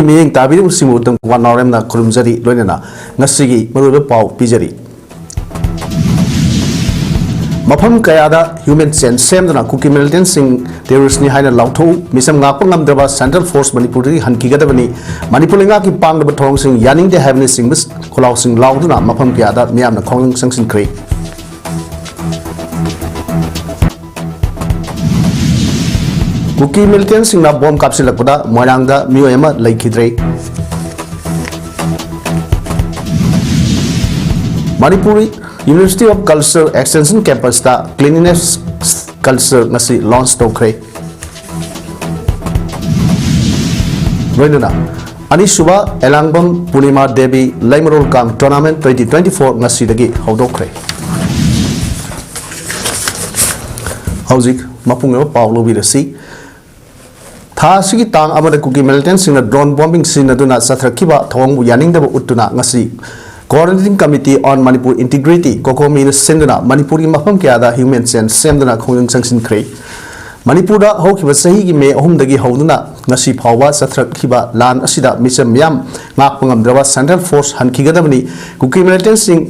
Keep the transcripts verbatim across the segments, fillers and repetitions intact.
ꯃꯤꯠꯌꯦꯡ ꯇꯥꯕꯤꯔꯤꯕꯁꯤꯡꯕꯨ ꯇꯝꯀꯨꯋꯥ ꯅꯥꯎꯔꯦꯝꯅ ꯈꯨꯔꯨꯝꯖꯔꯤ꯫ ꯂꯣꯏꯅꯅ ꯉꯁꯤꯒꯤ ꯃꯔꯨꯑꯣꯏꯕ ꯄꯥꯎ ꯄꯤꯖꯔꯤ꯫ ꯃꯐꯝ ꯀꯌꯥꯗ human chain ꯁꯦꯝꯗꯨꯅ ꯀꯨꯀꯤ militantꯁꯤꯡ terroristꯅꯤ ꯍꯥꯏꯅ ꯂꯥꯎꯊꯣꯛꯎ, ꯃꯤꯆꯝ ꯉꯥꯛꯄ ꯉꯝꯗ꯭ꯔꯕ central force ꯃꯅꯤꯄꯨꯔꯗꯒꯤ ꯍꯟꯈꯤꯒꯗꯕꯅꯤ, ꯃꯅꯤꯄꯨꯔ ꯂꯩꯉꯥꯛꯀꯤ ꯄꯥꯡꯗꯕ ꯊꯧꯑꯣꯡꯁꯤꯡ ꯌꯥꯅꯤꯡꯗꯦ ꯍꯥꯏꯕꯅꯆꯤꯡꯕ ꯈꯣꯜꯂꯥꯎꯁꯤꯡ ꯂꯥꯎꯗꯨꯅ ꯃꯐꯝ ꯀꯌꯥꯗ ꯃꯤꯌꯥꯝꯅ ꯈꯣꯡꯖꯪ ꯆꯪꯁꯤꯟꯈ꯭ꯔꯦ꯫ ꯀꯨꯀꯤ militantꯁꯤꯡꯅ bomb ꯀꯥꯞꯁꯤꯜꯂꯛꯄꯗ ꯃꯣꯏꯔꯥꯡꯗ ꯃꯤꯑꯣꯏ ꯑꯃ ꯂꯩꯈꯤꯗ꯭ꯔꯦ꯫ Manipur University of Culture Extension campusꯇ cleanliness culture ꯉꯁꯤ launch ꯇꯧꯈ꯭ꯔꯦ꯫ ꯂꯣꯏꯅꯅ ꯑꯅꯤꯁꯨꯕ ꯑꯦꯂꯥꯡꯕꯝ ꯄꯨꯔꯅꯤꯃꯥ ꯗꯦꯕꯤ ꯂꯩꯃꯔꯣꯜ ꯀꯥꯡ tournament twenty twenty four ꯉꯁꯤꯗꯒꯤ ꯍꯧꯗꯣꯛꯈ꯭ꯔꯦ꯫ ꯍꯧꯖꯤꯛ ꯃꯄꯨꯡ ꯑꯣꯏꯕ ꯄꯥꯎ ꯂꯧꯕꯤꯔꯁꯤ꯫ ꯊꯥ ꯑꯁꯤꯒꯤ ꯇꯥꯡ ꯑꯃꯗ ꯀꯨꯀꯤ militantꯁꯤꯡꯅ drone bombing ꯁꯤꯖꯤꯟꯅꯗꯨꯅ ꯆꯠꯊꯔꯛꯈꯤꯕ ꯊꯧꯑꯣꯡꯕꯨ ꯌꯥꯅꯤꯡꯗꯕ ꯎꯠꯇꯨꯅ ꯉꯁꯤ Coordinating Committee on Manipur Integrity, COCOMIꯅ ꯁꯤꯟꯗꯨꯅ ꯃꯅꯤꯄꯨꯔꯒꯤ ꯃꯐꯝ ꯀꯌꯥꯗ human chain ꯁꯦꯝꯗꯨꯅ ꯈꯣꯡꯖꯪ ꯆꯪꯁꯤꯟꯈ꯭ꯔꯦ꯫ ꯃꯅꯤꯄꯨꯔꯗ ꯍꯧꯈꯤꯕ ꯆꯍꯤꯒꯤ ꯃꯦ ꯑꯍꯨꯝꯗꯒꯤ ꯍꯧꯗꯨꯅ ꯉꯁꯤ ꯐꯥꯎꯕ ꯆꯠꯊꯔꯛꯈꯤꯕ ꯂꯥꯟ ꯑꯁꯤꯗ ꯃꯤꯆꯝ ꯃꯤꯌꯥꯝ ꯉꯥꯛꯄ ꯉꯝꯗ꯭ꯔꯕ central force ꯍꯟꯈꯤꯒꯗꯕꯅꯤ꯫ ꯀꯨꯀꯤ militantꯁꯤꯡ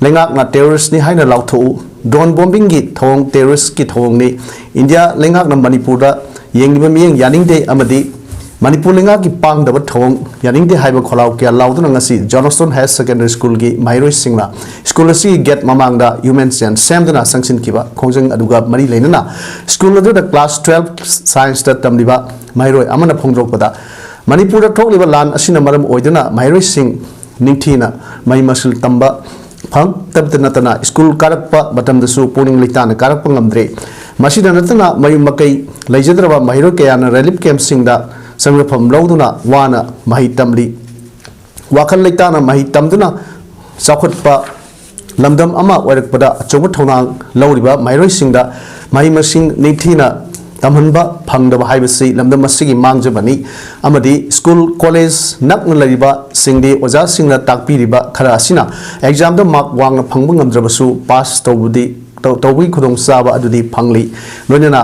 ꯂꯩꯉꯥꯛꯅ terroristꯅꯤ ꯍꯥꯏꯅ ꯂꯥꯎꯊꯣꯛꯎ꯫ Drone bombingꯒꯤ ꯊꯧꯑꯣꯡ terroristꯀꯤ ꯊꯧꯑꯣꯡꯅꯤ꯫ ꯏꯟꯗꯤꯌꯥ ꯂꯩꯉꯥꯛꯅ ꯃꯅꯤꯄꯨꯔꯗ ꯌꯦꯡꯂꯤꯕ ꯃꯤꯠꯌꯦꯡ ꯌꯥꯅꯤꯡꯗꯦ ꯑꯃꯗꯤ ꯃꯅꯤꯄꯨꯔ ꯂꯩꯉꯥꯛꯀꯤ ꯄꯥꯡꯗꯕ ꯊꯧꯑꯣꯡ ꯌꯥꯅꯤꯡꯗꯦ ꯍꯥꯏꯕ ꯈꯣꯜꯂꯥꯎ ꯀꯌꯥ ꯂꯥꯎꯗꯨꯅ ꯉꯁꯤ Johnston Higher Secondary Schoolꯒꯤ ꯃꯍꯩꯔꯣꯏꯁꯤꯡꯅ school ꯑꯁꯤꯒꯤ gate ꯃꯃꯥꯡꯗ human chain ꯁꯦꯝꯗꯨꯅ ꯆꯪꯁꯤꯟꯈꯤꯕ ꯈꯣꯡꯖꯪ ꯑꯗꯨꯒ ꯃꯔꯤ ꯂꯩꯅꯅ school ꯑꯗꯨꯗ class twelve scienceꯇ ꯇꯝꯂꯤꯕ ꯃꯍꯩꯔꯣꯏ ꯑꯃꯅ ꯐꯣꯡꯗꯣꯔꯛꯄꯗ, ꯃꯅꯤꯄꯨꯔꯗ ꯊꯣꯛꯂꯤꯕ ꯂꯥꯟ ꯑꯁꯤꯅ ꯃꯔꯝ ꯑꯣꯏꯗꯨꯅ ꯃꯍꯩꯔꯣꯏꯁꯤꯡ ꯅꯤꯡꯊꯤꯅ ꯃꯍꯩ ꯃꯁꯤꯡ ꯇꯝꯕ ꯐꯪꯗꯕꯇ ꯅꯠꯇꯅ school ꯀꯥꯔꯛꯄ ꯃꯇꯝꯗꯁꯨ ꯄꯨꯛꯅꯤꯡ ꯂꯩꯇꯥꯅ ꯀꯥꯔꯛꯄ ꯉꯝꯗ꯭ꯔꯦ꯫ ꯃꯁꯤꯗ ꯅꯠꯇꯅ ꯃꯌꯨꯝ ꯃꯀꯩ ꯂꯩꯖꯗ꯭ꯔꯕ ꯃꯍꯩꯔꯣꯏ ꯀꯌꯥꯅ relief campꯁꯤꯡꯗ ꯆꯪꯖꯐꯝ ꯂꯧꯗꯨꯅ ꯋꯥꯅ ꯃꯍꯩ ꯇꯝꯂꯤ꯫ ꯋꯥꯈꯜ ꯂꯩꯇꯥꯅ ꯃꯍꯩ ꯇꯝꯗꯨꯅ ꯆꯥꯎꯈꯠꯄ ꯂꯝꯗꯝ ꯑꯃ ꯑꯣꯏꯔꯛꯄꯗ ꯑꯆꯧꯕ ꯊꯧꯗꯥꯡ ꯂꯧꯔꯤꯕ ꯃꯍꯩꯔꯣꯏꯁꯤꯡꯗ ꯃꯍꯩ ꯃꯁꯤꯡ ꯅꯤꯡꯊꯤꯅ ꯇꯝꯍꯟꯕ ꯐꯪꯗꯕ ꯍꯥꯏꯕꯁꯤ ꯂꯝꯗꯝ ꯑꯁꯤꯒꯤ ꯃꯥꯡꯖꯕꯅꯤ ꯑꯃꯗꯤ school college ꯅꯛꯅ ꯂꯩꯔꯤꯕꯁꯤꯡꯗꯤ ꯑꯣꯖꯥꯁꯤꯡꯅ ꯇꯥꯛꯄꯤꯔꯤꯕ ꯈꯔ ꯑꯁꯤꯅ examꯗ mark ꯋꯥꯡꯅ ꯐꯪꯕ ꯉꯝꯗ꯭ꯔꯕꯁꯨ pass ꯇꯧꯕꯗꯤ, ꯇꯧ-, ꯇꯧꯕꯒꯤ ꯈꯨꯗꯣꯡꯆꯥꯕ ꯑꯗꯨꯗꯤ ꯐꯪꯂꯤ꯫ ꯂꯣꯏꯅꯅ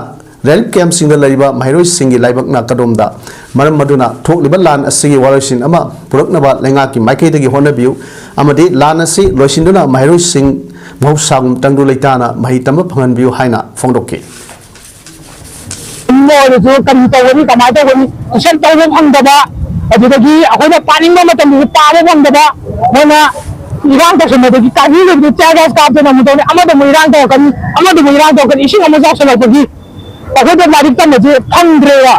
ꯔꯤꯂꯤꯐ ꯀꯦꯝꯞꯁꯤꯡꯗ ꯂꯩꯔꯤꯕ ꯃꯍꯩꯔꯣꯏꯁꯤꯡꯒꯤ ꯂꯥꯏꯕꯛ ꯅꯥꯀꯗꯣꯝꯗ ꯃꯔꯝ ꯑꯗꯨꯅ ꯊꯣꯛꯂꯤꯕ ꯂꯥꯟ ꯑꯁꯤꯒꯤ ꯋꯥꯔꯣꯏꯁꯤꯟ ꯑꯃ ꯄꯨꯔꯛꯅꯕ ꯂꯩꯉꯥꯛꯀꯤ ꯃꯥꯏꯀꯩꯗꯒꯤ ꯍꯣꯠꯅꯕꯤꯌꯨ ꯑꯃꯗꯤ ꯂꯥꯟ ꯑꯁꯤ ꯂꯣꯏꯁꯤꯟꯗꯨꯅ ꯃꯍꯩꯔꯣꯏꯁꯤꯡ ꯃꯍꯧꯁꯥꯒꯨꯝ ꯇꯪꯗꯨ ꯂꯩꯇꯥꯅ ꯃꯍꯩ ꯇꯝꯕ ꯐꯪꯍꯟꯕꯤꯌꯨ ꯍꯥꯏꯅ ꯐꯣꯡꯗꯣꯛꯈꯤ꯫ ꯑꯣꯏꯔꯁꯨ ꯀꯔꯤ ꯇꯧꯒꯅꯤ, ꯀꯃꯥꯏꯅ ꯇꯧꯒꯅꯤ, ꯇꯨꯏꯁꯟ ꯇꯧꯕ ꯐꯪꯗꯕ, ꯑꯗꯨꯗꯒꯤ ꯑꯩꯈꯣꯏꯅ ꯄꯥꯅꯤꯡꯕ ꯃꯇꯝꯗꯁꯨ ꯄꯥꯕ ꯐꯪꯗꯕ, ꯃꯣꯏꯅ ꯏꯔꯥꯡ ꯇꯧꯁꯟꯕꯗꯒꯤ ꯀꯥꯔꯐ꯭ꯌꯨ ꯂꯩꯕꯗ ꯇꯤꯌꯔ ꯒ꯭ꯌꯥꯁ ꯀꯥꯞꯇꯅ ꯑꯃꯨꯛ ꯇꯧꯅꯤ, ꯑꯃꯗ ꯑꯃꯨꯛ ꯏꯔꯥꯡ ꯇꯧꯔꯛꯀꯅꯤ, ꯑꯃꯗ ꯑꯃꯨꯛ ꯏꯔꯥꯡ ꯇꯧꯔꯛꯀꯅꯤ, ꯏꯁꯤꯡ ꯑꯃꯨꯛ ꯆꯥꯎꯁꯜꯂꯛꯄꯒꯤ ꯑꯩꯈꯣꯏꯗ ꯂꯥꯏꯔꯤꯛ ꯇꯝꯕꯁꯦ ꯐꯪꯗ꯭ꯔꯦꯕ꯫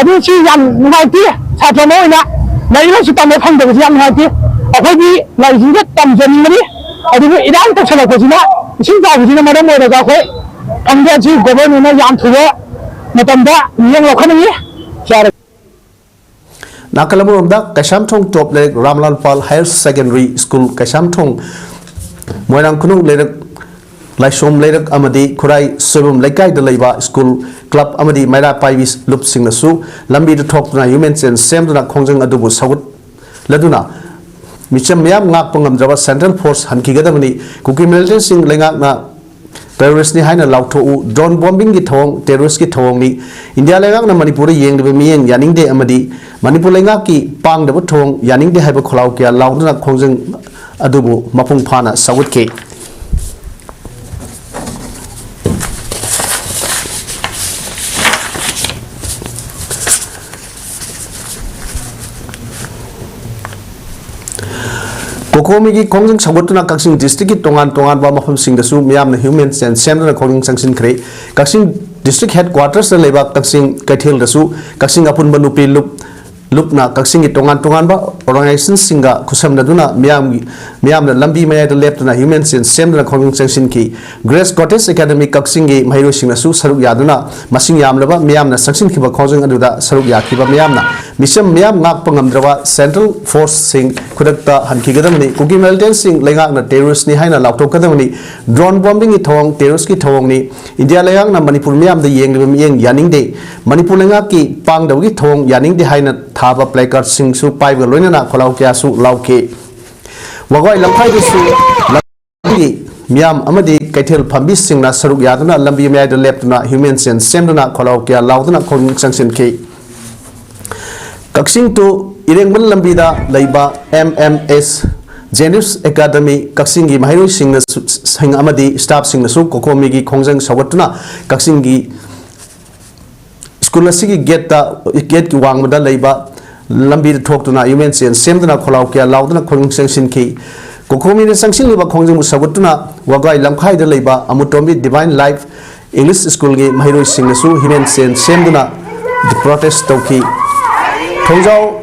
ꯑꯗꯨ ꯁꯤ ꯌꯥꯝ ꯅꯨꯡꯉꯥꯏꯇꯦ꯫ ꯁꯥꯇ꯭ꯔ ꯑꯃ ꯑꯣꯏꯅ ꯂꯥꯏꯔꯤꯛ ꯂꯥꯏꯁꯨ ꯇꯝꯕ ꯐꯪꯗꯕꯁꯦ ꯌꯥꯝ ꯅꯨꯡꯉꯥꯏꯇꯦ꯫ ꯑꯩꯈꯣꯏꯗꯤ ꯂꯥꯏꯔꯤꯛꯁꯤꯡꯁꯦ ꯇꯝꯖꯅꯤꯡꯕꯅꯤ, ꯑꯗꯨꯕꯨ ꯏꯔꯥꯡ ꯇꯧꯁꯜꯂꯛꯄꯁꯤꯅ, ꯏꯁꯤꯡ ꯆꯥꯎꯕꯁꯤꯅ ꯃꯔꯝ ꯑꯣꯏꯔꯒ ꯑꯩꯈꯣꯏ ꯐꯪꯗꯦ꯫ ꯑꯁꯤ ꯒꯣꯚꯔꯟꯃꯦꯟꯠꯅ ꯌꯥꯝ ꯊꯨꯕ ꯃꯇꯝꯗ ꯃꯤꯠꯌꯦꯡ ꯂꯧꯈꯠꯅꯤꯡꯉꯤ꯫ ꯌꯥꯔꯦ꯫ ꯅꯥꯀꯜ ꯑꯃꯔꯣꯝꯗ ꯀꯩꯁꯥꯝꯊꯣꯡ ꯇꯣꯞ ꯂꯩꯔꯛ ꯔꯥꯝꯂꯥꯜ ꯄꯥꯜ ꯍꯥꯌꯔ ꯁꯦꯀꯦꯟꯗꯔꯤ ꯁ꯭ꯀꯨꯜ, ꯀꯩꯁꯥꯝꯊꯣꯡ ꯃꯣꯏꯔꯥꯡ ꯈꯨꯅꯧ ꯂꯩꯔꯛ ꯂꯥꯏꯁꯣꯝ ꯂꯩꯔꯛ ꯑꯃꯗꯤ ꯈꯨꯔꯥꯏ ꯁꯣꯏꯕꯝ ꯂꯩꯀꯥꯏꯗ ꯂꯩꯕ ꯁ꯭ꯀꯨꯜ ꯀ꯭ꯂꯕ ꯑꯃꯗꯤ ꯃꯩꯔꯥ ꯄꯥꯏꯕꯤ ꯂꯨꯞꯁꯤꯡꯅꯁꯨ ꯂꯝꯕꯤꯗ ꯊꯣꯛꯇꯨꯅ ꯍ꯭ꯌꯨꯃꯦꯟ ꯆꯦꯟ ꯁꯦꯝꯗꯨꯅ ꯈꯣꯡꯖꯪ ꯑꯗꯨꯕꯨ ꯁꯧꯒꯠꯂꯗꯨꯅ ꯃꯤꯆꯝ ꯃꯤꯌꯥꯝ ꯉꯥꯛꯄ ꯉꯝꯗ꯭ꯔꯕ ꯁꯦꯟꯇ꯭ꯔꯦꯜ ꯐꯣꯔꯁ ꯍꯟꯈꯤꯒꯗꯕꯅꯤ꯫ ꯀꯨꯀꯤ ꯃꯤꯂꯤꯇꯦꯟꯠꯁꯤꯡ ꯂꯩꯉꯥꯛꯅ ꯇꯦꯔꯣꯔꯤꯁ꯭ꯠꯅꯤ ꯍꯥꯏꯅ ꯂꯥꯎꯊꯣꯛꯎ꯫ ꯗ꯭ꯔꯣꯟ ꯕꯣꯝꯕꯤꯡꯒꯤ ꯊꯧꯑꯣꯡ ꯇꯦꯔꯣꯔꯤꯁ꯭ꯠꯀꯤ ꯊꯧꯑꯣꯡꯅꯤ꯫ ꯏꯟꯗꯤꯌꯥ ꯂꯩꯉꯥꯛꯅ ꯃꯅꯤꯄꯨꯔꯗ ꯌꯦꯡꯂꯤꯕ ꯃꯤꯠꯌꯦꯡ ꯌꯥꯅꯤꯡꯗꯦ ꯑꯃꯗꯤ ꯃꯅꯤꯄꯨꯔ ꯂꯩꯉꯥꯛꯀꯤ ꯄꯥꯡꯗꯕ ꯊꯧꯑꯣꯡ ꯌꯥꯅꯤꯡꯗꯦ ꯍꯥꯏꯕ ꯈꯣꯜꯂꯥꯎ ꯀꯌꯥ ꯂꯥꯎꯗꯨꯅ ꯈꯣꯡꯖꯪ ꯑꯗꯨꯕꯨ ꯃꯄꯨꯡ ꯐꯥꯅ ꯁꯧꯒꯠꯈꯤ꯫ ꯀꯣꯀꯣꯃꯤꯒꯤ ꯈꯣꯡꯖꯪ ꯁꯧꯒꯠꯇꯨꯅ ꯀꯛꯆꯤꯡ ꯗꯤꯁꯇ꯭ꯔꯤꯛꯀꯤ ꯇꯣꯉꯥꯟ ꯇꯣꯉꯥꯟꯕ ꯃꯐꯝꯁꯤꯡꯗꯁꯨ ꯃꯤꯌꯥꯝꯅ ꯍ꯭ꯌꯨꯃꯦꯟ ꯆꯦꯟ ꯁꯦꯝꯗꯨꯅ ꯈꯣꯡꯖꯪ ꯆꯪꯁꯤꯟꯈ꯭ꯔꯦ꯫ ꯀꯛꯆꯤꯡ ꯗꯤꯁꯇ꯭ꯔꯤꯛ ꯍꯦꯗ ꯀ꯭ꯋꯥꯇꯔꯁꯇ ꯂꯩꯕ ꯀꯛꯆꯤꯡ ꯀꯩꯊꯦꯜꯗꯁꯨ ꯀꯛꯆꯤꯡ ꯑꯄꯨꯟꯕ ꯅꯨꯄꯤ ꯂꯨꯞ, ꯂꯨꯞꯅ ꯀꯛꯆꯤꯡꯒꯤ ꯇꯣꯉꯥꯟ ꯇꯣꯉꯥꯟꯕ ꯑꯣꯔꯒꯅꯥꯏꯖꯦꯁꯟꯁꯤꯡꯒ ꯈꯨꯠꯁꯝꯅꯗꯨꯅ ꯃꯤꯌꯥꯝꯒꯤ, ꯃꯤꯌꯥꯝꯅ ꯂꯝꯕꯤ ꯃꯌꯥꯏꯗ ꯂꯦꯞꯇꯨꯅ ꯍ꯭ꯌꯨꯃꯦꯟ ꯆꯦꯟ ꯁꯦꯝꯗꯨꯅ ꯈꯣꯡꯖꯪ ꯆꯪꯁꯤꯟꯈꯤ꯫ ꯒ꯭ꯔꯦꯁ ꯀꯣꯇꯦꯖ ꯑꯦꯀꯥꯗꯃꯤ ꯀꯛꯆꯤꯡꯒꯤ ꯃꯍꯩꯔꯣꯏꯁꯤꯡꯅꯁꯨ ꯁꯔꯨꯛ ꯌꯥꯗꯨꯅ ꯃꯁꯤꯡ ꯌꯥꯝꯂꯕ ꯃꯤꯌꯥꯝꯅ ꯆꯪꯁꯤꯟꯈꯤꯕ ꯈꯣꯡꯖꯪ ꯑꯗꯨꯗ ꯁꯔꯨꯛ ꯌꯥꯈꯤꯕ ꯃꯤꯌꯥꯝꯅ ꯃꯤꯆꯝ ꯃꯤꯌꯥꯝ ꯉꯥꯛꯄ ꯉꯝꯗ꯭ꯔꯕ ꯁꯦꯟꯇ꯭ꯔꯦꯜ ꯐꯣꯔꯁꯁꯤꯡ ꯈꯨꯗꯛꯇ ꯍꯟꯈꯤꯒꯗꯕꯅꯤ꯫ ꯀꯨꯀꯤ ꯃꯤꯂꯤꯇꯦꯟꯠꯁꯤꯡ ꯂꯩꯉꯥꯛꯅ ꯇꯦꯔꯣꯔꯤꯁ꯭ꯠꯅꯤ ꯍꯥꯏꯅ ꯂꯥꯎꯊꯣꯛꯀꯗꯕꯅꯤ꯫ ꯗ꯭ꯔꯣꯟ ꯕꯣꯝꯕꯤꯡꯒꯤ ꯊꯧꯑꯣꯡ ꯇꯦꯔꯣꯔꯤꯁ꯭ꯠꯀꯤ ꯊꯧꯑꯣꯡꯅꯤ꯫ ꯏꯟꯗꯤꯌꯥ ꯂꯩꯉꯥꯛꯅ ꯃꯅꯤꯄꯨꯔ ꯃꯤꯌꯥꯝꯗ ꯌꯦꯡꯂꯤꯕ ꯃꯤꯠꯌꯦꯡ ꯌꯥꯅꯤꯡꯗꯦ꯫ ꯃꯅꯤꯄꯨꯔ ꯂꯩꯉꯥꯛꯀꯤ ꯄꯥꯡꯗꯕꯒꯤ ꯊꯧꯑꯣꯡ ꯌꯥꯅꯤꯡꯗꯦ ꯍꯥꯏꯅ ꯊꯥꯕ ꯄ꯭ꯂꯦꯀꯥꯔꯗꯁꯤꯡꯁꯨ ꯄꯥꯏꯕꯒ ꯂꯣꯏꯅꯅ ꯈꯣꯜꯂꯥꯎ ꯀꯌꯥꯁꯨ ꯂꯥꯎꯈꯤ꯫ ꯋꯥꯒꯣꯏ ꯂꯝꯈꯥꯏꯗꯁꯨ ꯂꯝꯒꯤ ꯃꯤꯌꯥꯝ ꯑꯃꯗꯤ ꯀꯩꯊꯦꯜ ꯐꯝꯕꯤꯁꯤꯡꯅ ꯁꯔꯨꯛ ꯌꯥꯗꯨꯅ ꯂꯝꯕꯤ ꯃꯌꯥꯏꯗ ꯂꯦꯞꯇꯨꯅ human chain ꯁꯦꯝꯗꯨꯅ ꯈꯣꯜꯂꯥꯎ ꯀꯌꯥ ꯂꯥꯎꯗꯨꯅ ꯈꯣꯡꯖꯪ ꯆꯪꯁꯤꯟꯈꯤ꯫ ꯀꯛꯆꯤꯡ to ꯏꯔꯦꯡꯕꯟ ꯂꯝꯕꯤꯗ ꯂꯩꯕ M M S Genius Academy ꯀꯛꯆꯤꯡꯒꯤ ꯃꯍꯩꯔꯣꯏꯁꯤꯡꯅꯁꯨ, ꯁꯤꯡ ꯑꯃꯗꯤ staffꯁꯤꯡꯅꯁꯨ COCOMIꯒꯤ ꯈꯣꯡꯖꯪ ꯁꯧꯒꯠꯇꯨꯅ ꯀꯛꯆꯤꯡꯒꯤ school ꯑꯁꯤꯒꯤ gateꯇ, gateꯀꯤ ꯋꯥꯡꯃꯗ ꯂꯩꯕ ꯂꯝꯕꯤꯗ ꯊꯣꯛꯇꯨꯅ human chain ꯁꯦꯝꯗꯨꯅ ꯈꯣꯜꯂꯥꯎ ꯀꯌꯥ ꯂꯥꯎꯗꯨꯅ ꯈꯣꯡꯖꯪ ꯆꯪꯁꯤꯟꯈꯤ꯫ COCOMIꯅ ꯆꯪꯁꯤꯜꯂꯤꯕ ꯈꯣꯡꯖꯪꯕꯨ ꯁꯧꯒꯠꯇꯨꯅ ꯋꯥꯒꯥꯏ ꯂꯝꯈꯥꯏꯗ ꯂꯩꯕ ꯑꯃꯨꯇꯣꯝꯕꯤ Divine Life English Schoolꯒꯤ ꯃꯍꯩꯔꯣꯏꯁꯤꯡꯅꯁꯨ human chain ꯁꯦꯝꯗꯨꯅ protest ꯇꯧꯈꯤ꯫ ꯊꯣꯡꯖꯥꯎ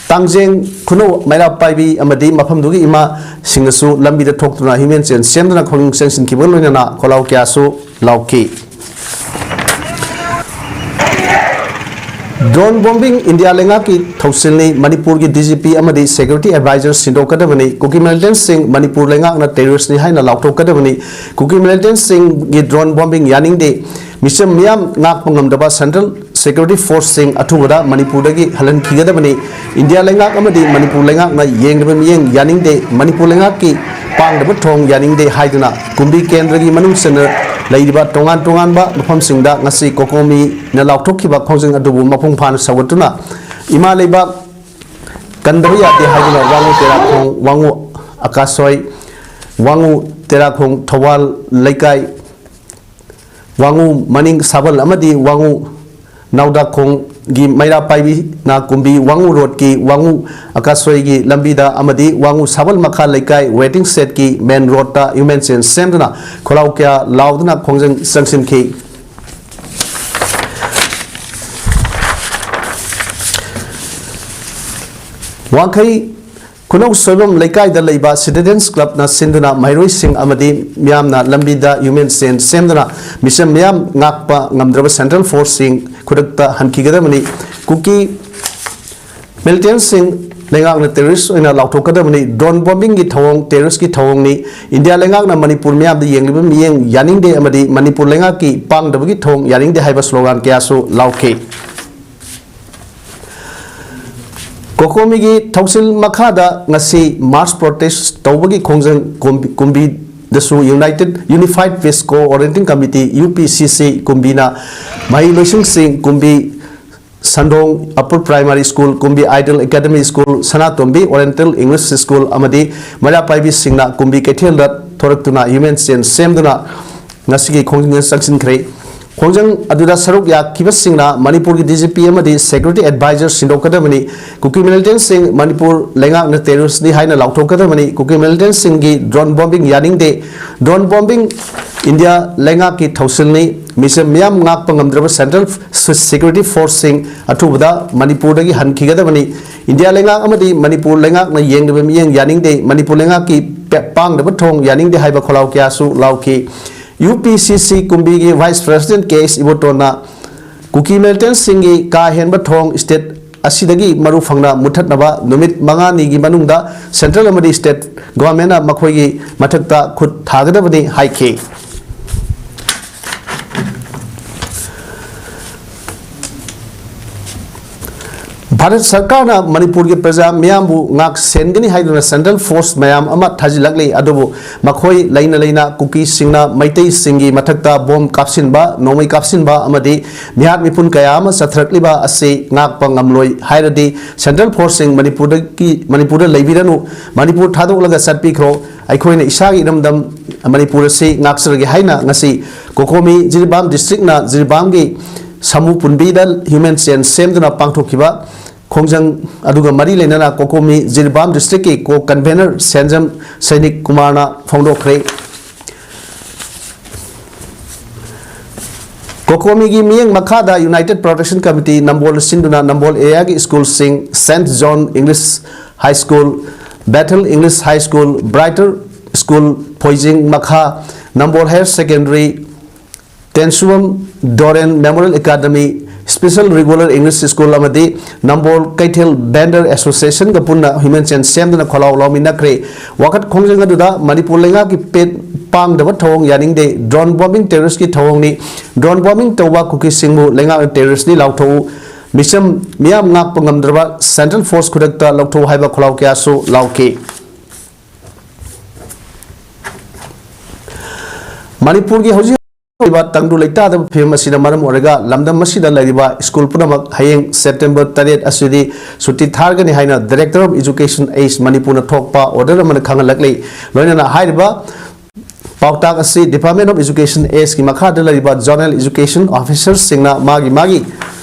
ꯇꯥꯡꯖꯦꯡ ꯈꯨꯅꯧ ꯃꯩꯔꯥ ꯄꯥꯏꯕꯤ ꯑꯃꯗꯤ ꯃꯐꯝꯗꯨꯒꯤ ꯏꯃꯥꯁꯤꯡꯅꯁꯨ ꯂꯝꯕꯤꯗ ꯊꯣꯛꯇꯨꯅ human chain ꯁꯦꯝꯗꯨꯅ ꯈꯣꯡꯖꯪ ꯆꯪꯁꯤꯟꯈꯤꯕꯒ ꯂꯣꯏꯅꯅ ꯈꯣꯜꯂꯥꯎ ꯀꯌꯥꯁꯨ ꯂꯥꯎꯈꯤ꯫ Drone bombing ꯏꯟꯗꯤꯌꯥ ꯂꯩꯉꯥꯛꯀꯤ ꯊꯧꯁꯤꯜꯅꯤ, ꯃꯅꯤꯄꯨꯔꯒꯤ D G P ꯑꯃꯗꯤ security advisor ꯁꯤꯟꯗꯣꯛꯀꯗꯕꯅꯤ, ꯀꯨꯀꯤ militantꯁꯤꯡ ꯃꯅꯤꯄꯨꯔ ꯂꯩꯉꯥꯛꯅ terroristꯅꯤ ꯍꯥꯏꯅ ꯂꯥꯎꯊꯣꯛꯀꯗꯕꯅꯤ, ꯀꯨꯀꯤ militantꯁꯤꯡꯒꯤ drone bombing ꯌꯥꯅꯤꯡꯗꯦ, ꯃꯤꯆꯝ ꯃꯤꯌꯥꯝ ꯉꯥꯛꯄ ꯉꯝꯗꯕ central security forceꯁꯤꯡ ꯑꯊꯨꯕꯗ ꯃꯅꯤꯄꯨꯔꯗꯒꯤ ꯍꯜꯍꯟꯈꯤꯒꯗꯕꯅꯤ, ꯏꯟꯗꯤꯌꯥ ꯂꯩꯉꯥꯛ ꯑꯃꯗꯤ ꯃꯅꯤꯄꯨꯔ ꯂꯩꯉꯥꯛꯅ ꯌꯦꯡꯂꯤꯕ ꯃꯤꯠꯌꯦꯡ ꯌꯥꯅꯤꯡꯗꯦ, ꯃꯅꯤꯄꯨꯔ ꯂꯩꯉꯥꯛꯀꯤ ꯄꯥꯡꯗꯕ ꯊꯣꯡ ꯌꯥꯅꯤꯡꯗꯦ ꯍꯥꯏꯗꯨꯅ ꯀꯨꯝꯕꯤ ꯀꯦꯟꯗ꯭ꯔꯒꯤ ꯃꯅꯨꯡ ꯆꯟꯅ ꯂꯩꯔꯤꯕ ꯇꯣꯉꯥꯟ ꯇꯣꯉꯥꯟꯕ ꯃꯐꯝꯁꯤꯡꯗ ꯉꯁꯤ COCOMIꯅ ꯂꯥꯎꯊꯣꯛꯈꯤꯕ ꯈꯣꯡꯖꯪ ꯑꯗꯨꯕꯨ ꯃꯄꯨꯡ ꯐꯥꯅ ꯁꯧꯒꯠꯇꯨꯅ ꯏꯃꯥ ꯂꯩꯕꯥꯛ ꯀꯟꯗꯕ ꯌꯥꯗꯦ ꯍꯥꯏꯗꯨꯅ ꯋꯥꯉꯨ ꯇꯦꯔꯥꯈꯣꯡ, ꯋꯥꯉꯨ ꯑꯀꯥꯁꯣꯏ, ꯋꯥꯉꯨ ꯇꯦꯔꯥꯈꯣꯡ ꯊꯧꯕꯥꯜ ꯂꯩꯀꯥꯏ, ꯋꯥꯉꯨ ꯃꯅꯤꯡ ꯁꯥꯕꯜ ꯑꯃꯗꯤ ꯋꯥꯉꯨ ꯅꯥꯎꯗꯥꯈꯣꯡꯒꯤ ꯃꯩꯔꯥ ꯄꯥꯏꯕꯤ ꯅꯥꯀꯨꯝꯕꯤ ꯋꯥꯉꯨ roadꯀꯤ ꯋꯥꯉꯨ ꯑꯀꯥꯁꯣꯏꯒꯤ ꯂꯝꯕꯤꯗ ꯑꯃꯗꯤ ꯋꯥꯉꯨ ꯁꯥꯕꯜ ꯃꯈꯥ ꯂꯩꯀꯥꯏ waiting shedꯀꯤ main roadꯇ human chain ꯁꯦꯝꯗꯨꯅ ꯈꯣꯜꯂꯥꯎ ꯀꯌꯥ ꯂꯥꯎꯗꯨꯅ ꯈꯣꯡꯖꯪ ꯆꯪꯁꯤꯟꯈꯤ꯫ ꯋꯥꯡꯈꯩ ꯈꯨꯅꯧ ꯁꯣꯏꯕꯝ ꯂꯩꯀꯥꯏꯗ ꯂꯩꯕ Citizens Clubꯅ ꯁꯤꯟꯗꯨꯅ ꯃꯍꯩꯔꯣꯏꯁꯤꯡ ꯑꯃꯗꯤ ꯃꯤꯌꯥꯝꯅ ꯂꯝꯕꯤꯗ human chain ꯁꯦꯝꯗꯨꯅ ꯃꯤꯆꯝ ꯃꯤꯌꯥꯝ ꯉꯥꯛꯄ ꯉꯝꯗ꯭ꯔꯕ central forceꯁꯤꯡ ꯈꯨꯗꯛꯇ ꯍꯟꯈꯤꯒꯗꯕꯅꯤ꯫ ꯀꯨꯀꯤ militantꯁꯤꯡ ꯂꯩꯉꯥꯛꯅ terrorist ꯑꯣꯏꯅ ꯂꯥꯎꯊꯣꯛꯀꯗꯕꯅꯤ꯫ Drone bombingꯒꯤ ꯊꯧꯑꯣꯡ terroristꯀꯤ ꯊꯧꯑꯣꯡꯅꯤ꯫ ꯏꯟꯗꯤꯌꯥ ꯂꯩꯉꯥꯛꯅ ꯃꯅꯤꯄꯨꯔ ꯃꯤꯌꯥꯝꯗ ꯌꯦꯡꯂꯤꯕ ꯃꯤꯠꯌꯦꯡ ꯌꯥꯅꯤꯡꯗꯦ ꯑꯃꯗꯤ ꯃꯅꯤꯄꯨꯔ ꯂꯩꯉꯥꯛꯀꯤ ꯄꯥꯡꯗꯕꯒꯤ ꯊꯧꯑꯣꯡ ꯌꯥꯅꯤꯡꯗꯦ ꯍꯥꯏꯕ slogan ꯀꯌꯥꯁꯨ ꯂꯥꯎꯈꯤ꯫ ꯀꯣꯀꯣꯃꯤꯒꯤ ꯊꯧꯁꯤꯜ ꯃꯈꯥꯗ ꯉꯁꯤ march past ꯇꯧꯕꯒꯤ ꯈꯣꯡꯖꯪ ꯀꯨꯝꯕꯤ-, ꯀꯨꯝꯕꯤꯗꯁꯨ United, Unified Peace Coordinating Committee, U P C C, ꯀꯨꯝꯕꯤꯅ ꯃꯍꯩ ꯂꯣꯏꯁꯪꯁꯤꯡ ꯀꯨꯝꯕꯤ ꯁꯟꯗꯣꯡ Upper Primary School, ꯀꯨꯝꯕꯤ Ideal Academy School, ꯁꯅꯥꯇꯣꯝꯕꯤ Oriental English School ꯑꯃꯗꯤ ꯃꯩꯔꯥ ꯄꯥꯏꯕꯤꯁꯤꯡꯅ ꯀꯨꯝꯕꯤ ꯀꯩꯊꯦꯜꯗ ꯊꯣꯔꯛꯇꯨꯅ ꯍꯤꯌꯨꯃꯦꯟ ꯆꯦꯟ ꯁꯦꯝꯗꯨꯅ ꯉꯁꯤꯒꯤ ꯈꯣꯡꯖꯪ ꯆꯪꯁꯤꯟꯈ꯭ꯔꯦ꯫ ꯈꯣꯡꯖꯪ ꯑꯗꯨꯗ ꯁꯔꯨꯛ ꯌꯥꯈꯤꯕꯁꯤꯡꯅ ꯃꯅꯤꯄꯨꯔꯒꯤ D G P ꯑꯃꯗꯤ Security Advisor ꯁꯤꯟꯗꯣꯛꯀꯗꯕꯅꯤ꯫ ꯀꯨꯀꯤ militantꯁꯤꯡ ꯃꯅꯤꯄꯨꯔ ꯂꯩꯉꯥꯛꯅ terroristꯅꯤ ꯍꯥꯏꯅ ꯂꯥꯎꯊꯣꯛꯀꯗꯕꯅꯤ꯫ ꯀꯨꯀꯤ militantꯁꯤꯡꯒꯤ drone bombing ꯌꯥꯅꯤꯡꯗꯦ꯫ Drone bombing India ꯂꯩꯉꯥꯛꯀꯤ ꯊꯧꯁꯤꯜꯅꯤ꯫ ꯃꯤꯆꯝ ꯃꯤꯌꯥꯝ ꯉꯥꯛꯄ ꯉꯝꯗ꯭ꯔꯕ Central Security Forceꯁꯤꯡ ꯑꯊꯨꯕꯗ ꯃꯅꯤꯄꯨꯔꯗꯒꯤ ꯍꯟꯈꯤꯒꯗꯕꯅꯤ꯫ ꯏꯟꯗꯤꯌꯥ ꯂꯩꯉꯥꯛ ꯑꯃꯗꯤ ꯃꯅꯤꯄꯨꯔ ꯂꯩꯉꯥꯛꯅ ꯌꯦꯡꯂꯤꯕ ꯃꯤꯠꯌꯦꯡ ꯌꯥꯅꯤꯡꯗꯦ꯫ ꯃꯅꯤꯄꯨꯔ ꯂꯩꯉꯥꯛꯀꯤ ꯄꯦ-, ꯄꯥꯡꯗꯕ ꯊꯧꯑꯣꯡ ꯌꯥꯅꯤꯡꯗꯦ ꯍꯥꯏꯕ ꯈꯣꯜꯂꯥꯎ ꯀꯌꯥꯁꯨ ꯂꯥꯎꯈꯤ꯫ U P C C ꯀꯨꯝꯕꯤꯒꯤ Vice President K S ꯏꯕꯣꯇꯣꯟꯅ ꯀꯨꯀꯤ militantꯁꯤꯡꯒꯤ ꯀꯥ ꯍꯦꯟꯕ ꯊꯧꯑꯣꯡ state ꯑꯁꯤꯗꯒꯤ ꯃꯔꯨ ꯐꯪꯅ ꯃꯨꯠꯊꯠꯅꯕ ꯅꯨꯃꯤꯠ ꯃꯉꯥꯅꯤꯒꯤ ꯃꯅꯨꯡꯗ Central ꯑꯃꯗꯤ State Governmentꯅ ꯃꯈꯣꯏꯒꯤ ꯃꯊꯛꯇ ꯈꯨꯠ ꯊꯥꯒꯗꯕꯅꯤ ꯍꯥꯏꯈꯤ꯫ ꯚꯥꯔꯠ ꯁꯔꯀꯥꯔꯅ ꯃꯅꯤꯄꯨꯔꯒꯤ ꯄ꯭ꯔꯖꯥ ꯃꯤꯌꯥꯝꯕꯨ ꯉꯥꯛ ꯁꯦꯟꯒꯅꯤ ꯍꯥꯏꯗꯨꯅ Central Force ꯃꯌꯥꯝ ꯑꯃ ꯊꯥꯖꯤꯜꯂꯛꯂꯤ꯫ ꯑꯗꯨꯕꯨ ꯃꯈꯣꯏ ꯂꯩꯅ ꯂꯩꯅ ꯀꯨꯀꯤꯁꯤꯡꯅ ꯃꯩꯇꯩꯁꯤꯡꯒꯤ ꯃꯊꯛꯇ bomb ꯀꯥꯞꯁꯤꯟꯕ, ꯅꯣꯡꯃꯩ ꯀꯥꯞꯁꯤꯟꯕ ꯑꯃꯗꯤ ꯃꯤꯍꯥꯠ ꯃꯤꯄꯨꯟ ꯀꯌꯥ ꯑꯃ ꯆꯠꯊꯔꯛꯂꯤꯕ ꯑꯁꯤ ꯉꯥꯛꯄ ꯉꯝꯂꯣꯏ ꯍꯥꯏꯔꯗꯤ Central Forceꯁꯤꯡ ꯃꯅꯤꯄꯨꯔꯗꯒꯤ, ꯃꯅꯤꯄꯨꯔꯗ ꯂꯩꯕꯤꯔꯅꯨ, ꯃꯅꯤꯄꯨꯔ ꯊꯥꯗꯣꯛꯂꯒ ꯆꯠꯄꯤꯈ꯭ꯔꯣ꯫ ꯑꯩꯈꯣꯏꯅ ꯏꯁꯥꯒꯤ ꯏꯔꯝꯗꯝ ꯃꯅꯤꯄꯨꯔ ꯑꯁꯤ ꯉꯥꯛꯆꯔꯒꯦ ꯍꯥꯏꯅ ꯉꯁꯤ ꯀꯣꯀꯣꯃꯤ ꯖꯤꯔꯤꯕꯥꯝ districtꯅ ꯖꯤꯔꯤꯕꯥꯝꯒꯤ ꯁꯥꯃꯨ ꯄꯨꯟꯕꯤꯗ ꯍꯤꯌꯨꯃꯦꯟ ꯆꯦꯟ ꯁꯦꯝꯗꯨꯅ ꯄꯥꯡꯊꯣꯛꯈꯤꯕ ꯈꯣꯡꯖꯪ ꯑꯗꯨꯒ ꯃꯔꯤ ꯂꯩꯅꯅ ꯀꯣꯀꯣꯃꯤ ꯖꯤꯔꯤꯕꯥꯝ districtꯀꯤ co-convener ꯁꯦꯟꯖꯝ ꯁꯩꯅꯤꯛ ꯀꯨꯃꯥꯔꯅ ꯐꯣꯡꯗꯣꯛꯈ꯭ꯔꯦ꯫ ꯀꯣꯀꯣꯃꯤꯒꯤ ꯃꯤꯠꯌꯦꯡ ꯃꯈꯥꯗ United Protection Committee ꯅꯝꯕꯣꯜ ꯁꯤꯟꯗꯨꯅ ꯅꯝꯕꯣꯜ areaꯒꯤ schoolꯁꯤꯡ Saint John English High School, Bethel English High School, Brighter School, ꯐꯣꯏꯖꯤꯡ ꯃꯈꯥ ꯅꯝꯕꯣꯜ Higher Secondary, ꯇꯦꯟꯁꯨꯕꯝ ꯗꯣꯔꯦꯟ Memorial Academy, Special Regular English School ꯑꯃꯗꯤ ꯅꯝꯕꯣꯜ ꯀꯩꯊꯦꯜ Vendor Associationꯒ ꯄꯨꯟꯅ ꯍꯤꯌꯨꯃꯦꯟ ꯆꯦꯟ ꯁꯦꯝꯗꯨꯅ ꯈꯣꯜꯂꯥꯎ ꯂꯥꯎꯃꯤꯟꯅꯈ꯭ꯔꯦ꯫ ꯋꯥꯀꯠ ꯈꯣꯡꯖꯪ ꯑꯗꯨꯗ ꯃꯅꯤꯄꯨꯔ ꯂꯩꯉꯥꯛꯀꯤ ꯄꯦꯠ ꯄꯥꯡꯗꯕ ꯊꯧꯑꯣꯡ ꯌꯥꯅꯤꯡꯗꯦ, drone bombing terroristꯀꯤ ꯊꯧꯑꯣꯡꯅꯤ, drone bombing ꯇꯧꯕ ꯀꯨꯀꯤꯁꯤꯡꯕꯨ ꯂꯩꯉꯥꯛꯅ terroristꯅꯤ ꯂꯥꯎꯊꯣꯛꯎ, ꯃꯤꯆꯝ ꯃꯤꯌꯥꯝ ꯉꯥꯛꯄ ꯉꯝꯗ꯭ꯔꯕ ꯁꯦꯟꯇ꯭ꯔꯦꯜ ꯐꯣꯔꯁ ꯈꯨꯗꯛꯇ ꯂꯧꯊꯣꯛ ꯍꯥꯏꯕ ꯈꯣꯜꯂꯥꯎ ꯀꯌꯥꯁꯨ ꯂꯥꯎꯈꯤ꯫ ꯃꯅꯤꯄꯨꯔꯒꯤ ꯍꯧꯖꯤꯛ ꯂꯩꯔꯤꯕ ꯇꯪꯗꯨ ꯂꯩꯇꯥꯗꯕ ꯐꯤꯕꯝ ꯑꯁꯤꯅ ꯃꯔꯝ ꯑꯣꯏꯔꯒ ꯂꯝꯗꯝ ꯑꯁꯤꯗ ꯂꯩꯔꯤꯕ ꯁ꯭ꯀꯨꯜ ꯄꯨꯝꯅꯃꯛ ꯍꯌꯦꯡ ꯁꯦꯞꯇꯦꯝꯕꯔ ꯇꯔꯦꯠ ꯑꯁꯤꯗꯤ ꯁꯨꯇꯤ ꯊꯥꯔꯒꯅꯤ ꯍꯥꯏꯅ Director of Education East ꯃꯅꯤꯄꯨꯔꯅ ꯊꯣꯛꯄ order ꯑꯃꯅ ꯈꯪꯍꯜꯂꯛꯂꯤ꯫ ꯂꯣꯏꯅꯅ ꯍꯥꯏꯔꯤꯕ ꯄꯥꯎꯇꯥꯛ ꯑꯁꯤ Department of Education East ꯀꯤ ꯃꯈꯥꯗ ꯂꯩꯔꯤꯕ Zonal Education Officer ꯁꯤꯡꯅ ꯃꯥꯒꯤ ꯃꯥꯒꯤ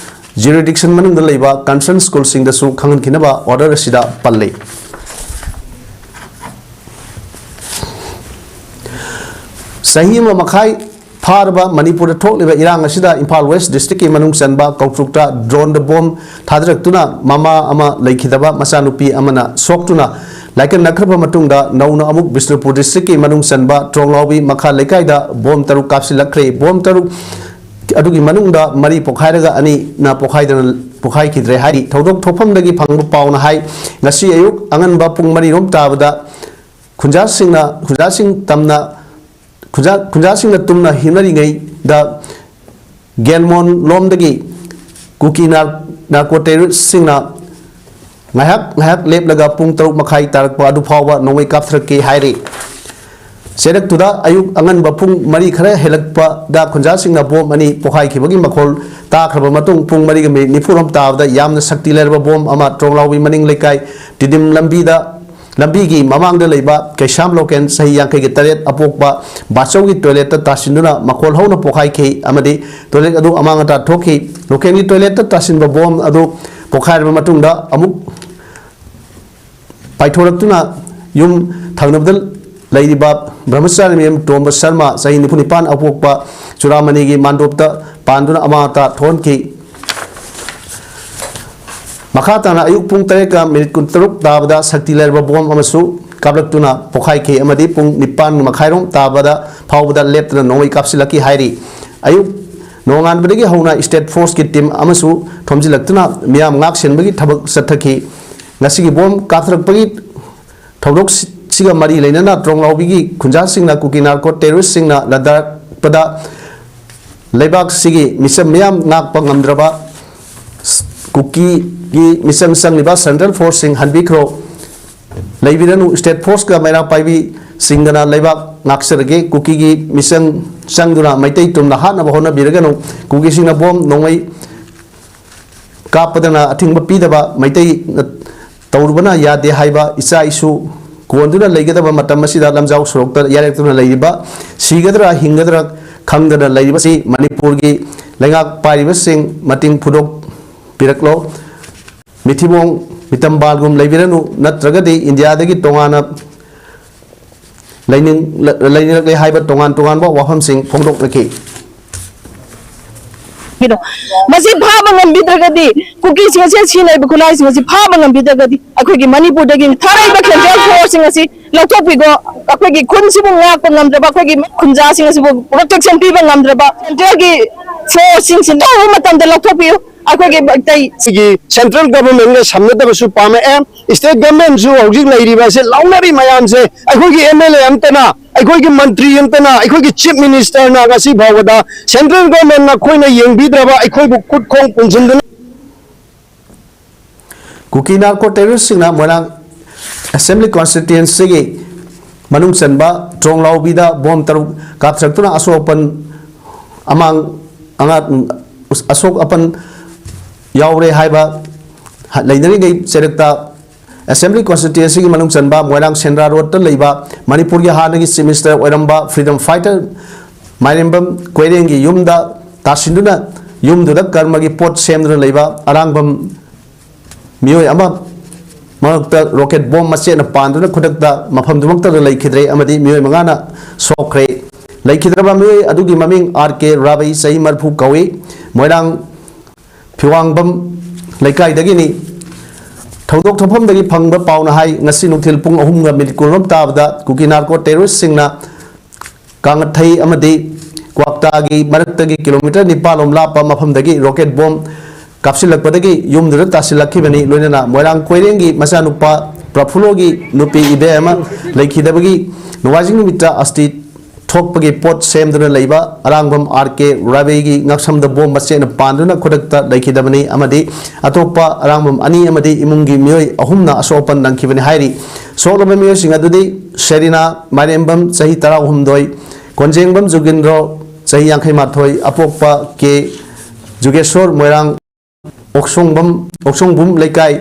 jurisdiction ꯃꯅꯨꯡꯗ ꯂꯩꯕ concerned ꯁ꯭ꯀꯨꯜꯁꯤꯡꯗꯁꯨ ꯈꯪꯍꯟꯈꯤꯅꯕ order ꯑꯁꯤꯗ ꯄꯜꯂꯤ꯫ ꯆꯍꯤ ꯑꯃ ꯃꯈꯥꯏ ꯐꯥꯔꯕ ꯃꯅꯤꯄꯨꯔꯗ ꯊꯣꯛꯂꯤꯕ ꯏꯔꯥꯡ ꯑꯁꯤꯗ ꯏꯝꯐꯥꯜ West district ꯀꯤ ꯃꯅꯨꯡ ꯆꯟꯕ ꯀꯧꯇ꯭ꯔꯨꯛꯇ drone ꯗ bomb ꯊꯥꯗꯔꯛꯇꯨꯅ ꯃꯃꯥ ꯑꯃ ꯂꯩꯈꯤꯗꯕ ꯃꯆꯥꯅꯨꯄꯤ ꯑꯃꯅ ꯁꯣꯛꯇꯨꯅ ꯂꯥꯏꯀꯠꯅꯈ꯭ꯔꯕ ꯃꯇꯨꯡꯗ ꯅꯧꯅ ꯑꯃꯨꯛ ꯕꯤꯁꯅꯨꯄꯨꯔ district ꯀꯤ ꯃꯅꯨꯡ ꯆꯟꯕ ꯇ꯭ꯔꯣꯡꯂꯥꯎꯕꯤ ꯃꯈꯥ ꯂꯩꯀꯥꯏꯗ bomb ꯇꯔꯨꯛ ꯀꯥꯞꯁꯤꯜꯂꯛꯈ꯭ꯔꯦ꯫ Bomb ꯇꯔꯨꯛ ꯑꯗꯨꯒꯤ ꯃꯅꯨꯡꯗ ꯃꯔꯤ ꯄꯣꯈꯥꯏꯔꯒ ꯑꯅꯤꯅ ꯄꯣꯈꯥꯏꯗꯅ, ꯄꯣꯈꯥꯏꯈꯤꯗ꯭ꯔꯦ ꯍꯥꯏꯔꯤ꯫ ꯊꯧꯗꯣꯛ ꯊꯣꯛꯐꯝꯗꯒꯤ ꯐꯪꯕ ꯄꯥꯎꯅ ꯍꯥꯏ, ꯉꯁꯤ ꯑꯌꯨꯛ ꯑꯉꯟꯕ ꯄꯨꯡ ꯃꯔꯤ ꯔꯣꯝ ꯇꯥꯕꯗ ꯈꯨꯟꯖꯥꯁꯤꯡꯅ, ꯈꯨꯟꯖꯥꯁꯤꯡ ꯇꯝꯅ, ꯈꯨꯟꯖꯥ-, ꯈꯨꯟꯖꯥꯁꯤꯡꯅ ꯇꯨꯝꯅ ꯍꯤꯞꯅꯔꯤꯉꯩꯗ ꯒꯦꯜꯃꯣꯟ ꯂꯣꯝꯗꯒꯤ ꯀꯨꯀꯤ ꯅꯥꯔ-, narco terrorist ꯁꯤꯡꯅ ꯉꯥꯏꯍꯥꯛ ꯉꯥꯏꯍꯥꯛ ꯂꯦꯞꯂꯒ ꯄꯨꯡ ꯇꯔꯨꯛ ꯃꯈꯥꯏ ꯇꯥꯔꯛꯄ ꯑꯗꯨ ꯐꯥꯎꯕ ꯅꯣꯡꯃꯩ ꯀꯥꯞꯊꯔꯛꯈꯤ ꯍꯥꯏꯔꯤ꯫ ꯆꯩꯔꯛꯇꯨꯗ ꯑꯌꯨꯛ ꯑꯉꯟꯕ ꯄꯨꯡ ꯃꯔꯤ ꯈꯔ ꯍꯦꯜꯂꯛꯄꯗ ꯈꯨꯟꯖꯥꯁꯤꯡꯅ bomb ꯑꯅꯤ ꯄꯣꯈꯥꯏꯈꯤꯕꯒꯤ ꯃꯈꯣꯜ ꯇꯥꯈ꯭ꯔꯕ ꯃꯇꯨꯡ ꯄꯨꯡ ꯃꯔꯤꯒ ꯃꯤꯅꯤꯠ ꯅꯤꯐꯨ ꯔꯣꯝ ꯇꯥꯕꯗ ꯌꯥꯝꯅ ꯁꯛꯇꯤ ꯂꯩꯔꯕ bomb ꯑꯃ ꯇ꯭ꯔꯣꯡꯂꯥꯎꯕꯤ ꯃꯅꯤꯡ ꯂꯩꯀꯥꯏ ꯇꯤꯗꯤꯝ ꯂꯝꯕꯤꯗ, ꯂꯝꯕꯤꯒꯤ ꯃꯃꯥꯡꯗ ꯂꯩꯕ ꯀꯩꯁꯥꯝ ꯂꯣꯀꯦꯟ ꯆꯍꯤ ꯌꯥꯡꯈꯩꯒ ꯇꯔꯦꯠ ꯑꯄꯣꯛꯄ ꯕꯥꯆꯧꯒꯤ toilet ꯇ ꯇꯥꯁꯤꯟꯗꯨꯅ ꯃꯈꯣꯜ ꯍꯧꯅ ꯄꯣꯈꯥꯏꯈꯤ ꯑꯃꯗꯤ toilet ꯑꯗꯨ ꯑꯃꯥꯡ ꯑꯇꯥ ꯊꯣꯛꯈꯤ꯫ ꯂꯣꯀꯦꯟꯒꯤ toilet ꯇ ꯇꯥꯁꯤꯟꯕ bomb ꯑꯗꯨ ꯄꯣꯈꯥꯏꯔꯕ ꯃꯇꯨꯡꯗ ꯑꯃꯨꯛ ꯄꯥꯏꯊꯣꯔꯛꯇꯨꯅ ꯌꯨꯝ ꯊꯪꯅꯕꯗ ꯂꯩꯔꯤꯕ ꯕ꯭ꯔꯍꯃꯆꯥꯔꯤ ꯃꯌꯨꯝ ꯇꯣꯝꯕ ꯁꯔꯃ, ꯆꯍꯤ ꯅꯤꯐꯨ ꯅꯤꯄꯥꯟ ꯑꯄꯣꯛꯄ, ꯆꯨꯔꯥꯃꯅꯤꯒꯤ ꯃꯥꯟꯗꯣꯞꯇ ꯄꯥꯟꯗꯨꯅ ꯑꯃꯥꯡ ꯑꯇꯥ ꯊꯣꯛꯍꯟꯈꯤ꯫ ꯃꯈꯥ ꯇꯥꯅ ꯑꯌꯨꯛ ꯄꯨꯡ ꯇꯔꯦꯠꯀ ꯃꯤꯅꯤꯠ ꯀꯨꯟꯇꯔꯨꯛ ꯇꯥꯕꯗ ꯁꯛꯇꯤ ꯂꯩꯔꯕ bomb ꯑꯃꯁꯨ ꯀꯥꯞꯂꯛꯇꯨꯅ ꯄꯣꯈꯥꯏꯈꯤ ꯑꯃꯗꯤ ꯄꯨꯡ ꯅꯤꯄꯥꯟ ꯃꯈꯥꯏꯔꯣꯝ ꯇꯥꯕꯗ ꯐꯥꯎꯕꯗ ꯂꯦꯞꯇꯅ ꯅꯣꯡꯃꯩ ꯀꯥꯞꯁꯤꯜꯂꯛꯈꯤ ꯍꯥꯏꯔꯤ꯫ ꯑꯌꯨꯛ ꯅꯣꯡꯉꯥꯟꯕꯗꯒꯤ ꯍꯧꯅ state force ꯀꯤ team ꯑꯃꯁꯨ ꯊꯣꯝꯖꯤꯜꯂꯛꯇꯨꯅ ꯃꯤꯌꯥꯝ ꯉꯥꯛ ꯁꯦꯟꯕꯒꯤ ꯊꯕꯛ ꯆꯠꯊꯈꯤ꯫ ꯉꯁꯤꯒꯤ bomb ꯀꯥꯞꯊꯔꯛꯄꯒꯤ ꯊꯧꯗꯣꯛꯁꯤꯒ ꯃꯔꯤ ꯂꯩꯅꯅ ꯇ꯭ꯔꯣꯡꯂꯥꯎꯕꯤꯒꯤ ꯈꯨꯟꯖꯥꯁꯤꯡꯅ ꯀꯨꯀꯤ narco terrorist ꯁꯤꯡꯅ ꯂꯥꯟꯗꯥꯔꯛꯄꯗ ꯂꯩꯕꯥꯛꯁꯤꯒꯤ ꯃꯤꯆꯝ ꯃꯤꯌꯥꯝ ꯉꯥꯛꯄ ꯉꯝꯗ꯭ꯔꯕ ꯀꯨꯀꯤꯒꯤ ꯃꯤꯆꯪ ꯆꯪꯂꯤꯕ ꯁꯦꯟꯇ꯭ꯔꯦꯜ ꯐꯣꯔꯁꯁꯤꯡ ꯍꯟꯕꯤꯈ꯭ꯔꯣ꯫ ꯂꯩꯕꯤꯔꯅꯨ, ꯁ꯭ꯇꯦꯠ ꯐꯣꯔꯁꯀ ꯃꯩꯔꯥ ꯄꯥꯏꯕꯤꯁꯤꯡꯒꯅ ꯂꯩꯕꯥꯛ ꯉꯥꯛꯆꯔꯒꯦ꯫ ꯀꯨꯀꯤꯒꯤ ꯃꯤꯆꯪ ꯆꯪꯗꯨꯅ ꯃꯩꯇꯩ ꯇꯨꯝꯅ ꯍꯥꯠꯅꯕ ꯍꯣꯠꯅꯕꯤꯔꯒꯅꯨ꯫ ꯀꯨꯀꯤꯁꯤꯡꯅ ꯕꯣꯝ ꯅꯣꯡꯃꯩ ꯀꯥꯞꯄꯗꯅ ꯑꯊꯤꯡꯕ ꯄꯤꯗꯕ, ꯃꯩꯇꯩꯅ ꯇꯧꯔꯨꯕꯅ ꯌꯥꯗꯦ ꯍꯥꯏꯕ ꯏꯆꯥ ꯏꯁꯨ ꯀꯣꯟꯗꯨꯅ ꯂꯩꯒꯗꯕ ꯃꯇꯝ ꯑꯁꯤꯗ ꯂꯝꯖꯥꯎ ꯁꯣꯔꯣꯛꯇ ꯌꯥꯔꯦꯛꯇꯨꯅ ꯂꯩꯔꯤꯕ, ꯁꯤꯒꯗ꯭ꯔꯥ ꯍꯤꯡꯒꯗ꯭ꯔꯥ ꯈꯪꯗꯅ ꯂꯩꯔꯤꯕꯁꯤ ꯃꯅꯤꯄꯨꯔꯒꯤ ꯂꯩꯉꯥꯛ ꯄꯥꯏꯔꯤꯕꯁꯤꯡ ꯃꯇꯦꯡ ꯐꯨꯗꯣꯛꯄꯤꯔꯛꯂꯣ꯫ ꯃꯤꯊꯤꯕꯣꯡ ꯃꯤꯇꯝꯕꯥꯜꯒꯨꯝ ꯂꯩꯕꯤꯔꯅꯨ, ꯅꯠꯇ꯭ꯔꯒꯗꯤ ꯏꯟꯗꯤꯌꯥꯗꯒꯤ ꯇꯣꯉꯥꯟꯅ ꯂꯩꯅꯤꯡ-, ꯂꯩꯅꯤꯡꯂꯛꯂꯦ ꯍꯥꯏꯕ ꯇꯣꯉꯥꯟ ꯇꯣꯉꯥꯟꯕ ꯋꯥꯐꯝꯁꯤꯡ ꯐꯣꯡꯗꯣꯛꯅꯈꯤ꯫ ꯀꯩꯅꯣ, ꯃꯁꯤ ꯐꯥꯕ ꯉꯝꯕꯤꯗ꯭ꯔꯒꯗꯤ, ꯀꯨꯀꯤꯁꯤꯡ ꯑꯁꯤ ꯁꯤꯖꯤꯟꯅꯔꯤꯕ ꯈꯨꯠꯂꯥꯏꯁꯤꯡ ꯑꯁꯤ ꯐꯥꯕ ꯉꯝꯕꯤꯗ꯭ꯔꯒꯗꯤ, ꯑꯩꯈꯣꯏꯒꯤ ꯃꯅꯤꯄꯨꯔꯗꯒꯤ ꯊꯥꯔꯛꯏꯕ ꯁꯦꯟꯇ꯭ꯔꯦꯜ ꯐꯣꯔꯁꯁꯤꯡ ꯑꯁꯤ ꯂꯧꯊꯣꯛꯄꯤꯈꯣ꯫ ꯑꯩꯈꯣꯏꯒꯤ ꯈꯨꯟꯁꯤꯕꯨ ꯉꯥꯛꯄ ꯉꯝꯗ꯭ꯔꯕ, ꯑꯩꯈꯣꯏꯒꯤ ꯈꯨꯟꯖꯥꯁꯤꯡ ꯑꯁꯤꯕꯨ ꯄ꯭ꯔꯣꯇꯦꯛꯁꯟ ꯄꯤꯕ ꯉꯝꯗ꯭ꯔꯕ ꯁꯦꯟꯇ꯭ꯔꯦꯜꯒꯤ ꯐꯣꯔꯁꯁꯤꯡꯁꯤ ꯇꯧꯕ ꯃꯇꯝꯗ ꯂꯧꯊꯣꯛꯄꯤꯌꯨ꯫ ꯑꯩꯈꯣꯏꯒꯤ ꯃꯩꯇꯩ ꯁꯤꯒꯤ ꯁꯦꯟꯇ꯭ꯔꯦꯜ ꯒꯚꯔꯟꯃꯦꯟꯒ ꯁꯝꯅꯗꯕꯁꯨ ꯄꯥꯝꯃꯛꯑꯦ꯫ ꯁ꯭ꯇꯦꯠ ꯒꯚꯔꯟꯃꯦꯟꯁꯨ ꯍꯧꯖꯤꯛ ꯂꯩꯔꯤꯕ ꯑꯁꯤ ꯂꯥꯎꯅꯔꯤ ꯃꯌꯥꯝꯁꯦ ꯑꯩꯈꯣꯏꯒꯤ ꯑꯦꯝ ꯑꯦꯜ ꯑꯦ ꯑꯝꯇꯅ, ꯑꯩꯈꯣꯏꯒꯤ ꯃꯟꯇ꯭ꯔꯤ ꯑꯝꯇꯅ, ꯑꯩꯈꯣꯏꯒꯤ ꯆꯤꯐ ꯃꯤꯅꯤꯁꯇꯔꯅ ꯉꯁꯤ ꯐꯥꯎꯕꯗ ꯁꯦꯟꯇ꯭ꯔꯦꯜ ꯒꯚꯔꯟꯃꯦꯟꯅ ꯑꯩꯈꯣꯏꯅ ꯌꯦꯡꯕꯤꯗ꯭ꯔꯕ, ꯑꯩꯈꯣꯏꯕꯨ ꯈꯨꯠ ꯈꯣꯡ ꯄꯨꯟꯁꯤꯟꯗꯨꯅ ꯀꯨꯀꯤ ꯅꯥꯔꯀꯣ ꯇꯦꯔꯣꯔꯤꯁꯁꯤꯡꯅ ꯃꯣꯏꯔꯥꯡ ꯑꯦꯁꯦꯝꯕ꯭ꯂꯤ ꯀꯣꯟꯁꯇꯤꯇ꯭ꯋꯦꯟꯁꯤꯒꯤ ꯃꯅꯨꯡ ꯆꯟꯕ ꯇ꯭ꯔꯣꯡꯂꯥꯎꯕꯤꯗ ꯕꯣꯝ ꯇꯔꯨꯛ ꯀꯥꯞꯊꯔꯛꯇꯨꯅ ꯑꯁꯣꯛ ꯑꯄꯟ ꯑꯃꯥꯡ ꯑꯉꯥ-, ꯑꯁꯣꯛ ꯑꯄꯟ ꯌꯥꯎꯔꯦ ꯍꯥꯏꯕ ꯂꯩꯅꯔꯤꯉꯩ ꯆꯩꯔꯛꯇ ꯑꯦꯁꯦꯝꯕ꯭ꯂꯤ ꯀꯣꯟꯁꯇꯤꯇ꯭ꯋꯦꯟꯁꯤꯒꯤ ꯃꯅꯨꯡ ꯆꯟꯕ ꯃꯣꯏꯔꯥꯡ ꯁꯦꯟꯗ꯭ꯔꯥ ꯔꯣꯗꯇ ꯂꯩꯕ ꯃꯅꯤꯄꯨꯔꯒꯤ ꯍꯥꯟꯅꯒꯤ ꯆꯤꯐ ꯃꯤꯅꯤꯁꯇꯔ ꯑꯣꯏꯔꯝꯕ ꯐ꯭ꯔꯤꯗꯝ ꯐꯥꯏꯇꯔ ꯃꯥꯏꯔꯦꯝꯕꯝ ꯀꯣꯏꯔꯦꯡꯒꯤ ꯌꯨꯝꯗ ꯇꯥꯁꯤꯟꯗꯨꯅ ꯌꯨꯝꯗꯨꯗ ꯀꯔꯃꯒꯤ ꯄꯣꯠ ꯁꯦꯝꯗꯨꯅ ꯂꯩꯕ ꯑꯔꯥꯡꯕꯝ ꯃꯤꯑꯣꯏ ꯑꯃ ꯃꯔꯛꯇ ꯔꯣꯀꯦꯠ ꯕꯣꯝ ꯃꯆꯦꯠꯅ ꯄꯥꯟꯗꯨꯅ ꯈꯨꯗꯛꯇ ꯃꯐꯝꯗꯨꯃꯛꯇꯗ ꯂꯩꯈꯤꯗ꯭ꯔꯦ ꯑꯃꯗꯤ ꯃꯤꯑꯣꯏ ꯃꯉꯥꯅ ꯁꯣꯛꯈ꯭ꯔꯦ꯫ ꯂꯩꯈꯤꯗ꯭ꯔꯕ ꯃꯤꯑꯣꯏ ꯑꯗꯨꯒꯤ ꯃꯃꯤꯡ ꯑꯥꯔ ꯀꯦ ꯔꯥꯕꯩ, ꯆꯍꯤ ꯃꯔꯤꯐꯨ ꯀꯧꯏ꯫ ꯃꯣꯏꯔꯥꯡ ꯐꯤꯋꯥꯡꯕꯝ ꯂꯩꯀꯥꯏꯗꯒꯤꯅꯤ꯫ ꯊꯧꯗꯣꯛ ꯊꯣꯛꯐꯝꯗꯒꯤ ꯐꯪꯕ ꯄꯥꯎꯅ ꯍꯥꯏ, ꯉꯁꯤ ꯅꯨꯡꯊꯤꯜ ꯄꯨꯡ ꯑꯍꯨꯝꯒ ꯃꯤꯅꯤꯠ ꯀꯨꯟꯔꯣꯝ ꯇꯥꯕꯗ ꯀꯨꯀꯤ ꯅꯥꯔꯀꯣ ꯇꯦꯔꯣꯔꯤꯁꯁꯤꯡꯅ ꯀꯥꯡꯉꯊꯩ ꯑꯃꯗꯤ ꯀ꯭ꯋꯥꯛꯇꯥꯒꯤ ꯃꯔꯛꯇꯒꯤ ꯀꯤꯂꯣꯃꯤꯇꯔ ꯅꯤꯄꯥꯜ ꯂꯣꯝ ꯂꯥꯞꯄ ꯃꯐꯝꯗꯒꯤ ꯔꯣꯀꯦꯠ ꯕꯣꯝ ꯀꯥꯞꯁꯤꯜꯂꯛꯄꯗꯒꯤ ꯌꯨꯝꯗꯨꯗ ꯇꯥꯁꯤꯜꯂꯛꯈꯤꯕꯅꯤ꯫ ꯂꯣꯏꯅꯅ ꯃꯣꯏꯔꯥꯡ ꯀꯣꯏꯔꯦꯡꯒꯤ ꯃꯆꯥꯅꯨꯄꯥ ꯄ꯭ꯔꯐꯨꯜꯂꯣꯒꯤ ꯅꯨꯄꯤ ꯏꯕꯦꯝ ꯑꯃ ꯂꯩꯈꯤꯗꯕꯒꯤ ꯅꯣꯡꯃꯥꯏꯖꯤꯡ ꯅꯨꯃꯤꯠꯇ ꯑꯁꯇꯤ ꯊꯣꯛꯄꯒꯤ ꯄꯣꯠ ꯁꯦꯝꯗꯨꯅ ꯂꯩꯕ ꯑꯔꯥꯡꯕꯝ ꯑꯥꯔ ꯀꯦ ꯔꯥꯕꯤꯒꯤ ꯉꯛꯁꯝꯗ ꯕꯣꯝ ꯃꯆꯦꯠꯅ ꯄꯥꯟꯗꯨꯅ ꯈꯨꯗꯛꯇ ꯂꯩꯈꯤꯗꯕꯅꯤ ꯑꯃꯗꯤ ꯑꯇꯣꯞꯄ ꯑꯔꯥꯡꯕꯝ ꯑꯅꯤ ꯑꯃꯗꯤ ꯏꯃꯨꯡꯒꯤ ꯃꯤꯑꯣꯏ ꯑꯍꯨꯝꯅ ꯑꯁꯣꯛ ꯑꯄꯟ ꯅꯪꯈꯤꯕꯅꯤ ꯍꯥꯏꯔꯤ꯫ ꯁꯣꯛꯂꯕ ꯃꯤꯑꯣꯏꯁꯤꯡ ꯑꯗꯨꯗꯤ ꯁꯦꯔꯤꯅꯥ ꯃꯥꯏꯔꯦꯝꯕꯝ, ꯆꯍꯤ ꯇꯔꯥꯍꯨꯝꯗꯣꯏ, ꯀꯣꯟꯖꯦꯡꯕꯝ ꯖꯨꯒꯤꯟꯗ꯭ꯔꯣ, ꯆꯍꯤ ꯌꯥꯡꯈꯩ ꯃꯥꯊꯣꯏ, ꯑꯄꯣꯛꯄ ꯀꯦ ꯖꯨꯒꯦꯁꯣꯔ, ꯃꯣꯏꯔꯥꯡ ꯑꯣꯛꯁꯣꯡꯕꯝ, ꯑꯣꯛꯁꯣꯡꯕꯨꯝ ꯂꯩꯀꯥꯏ,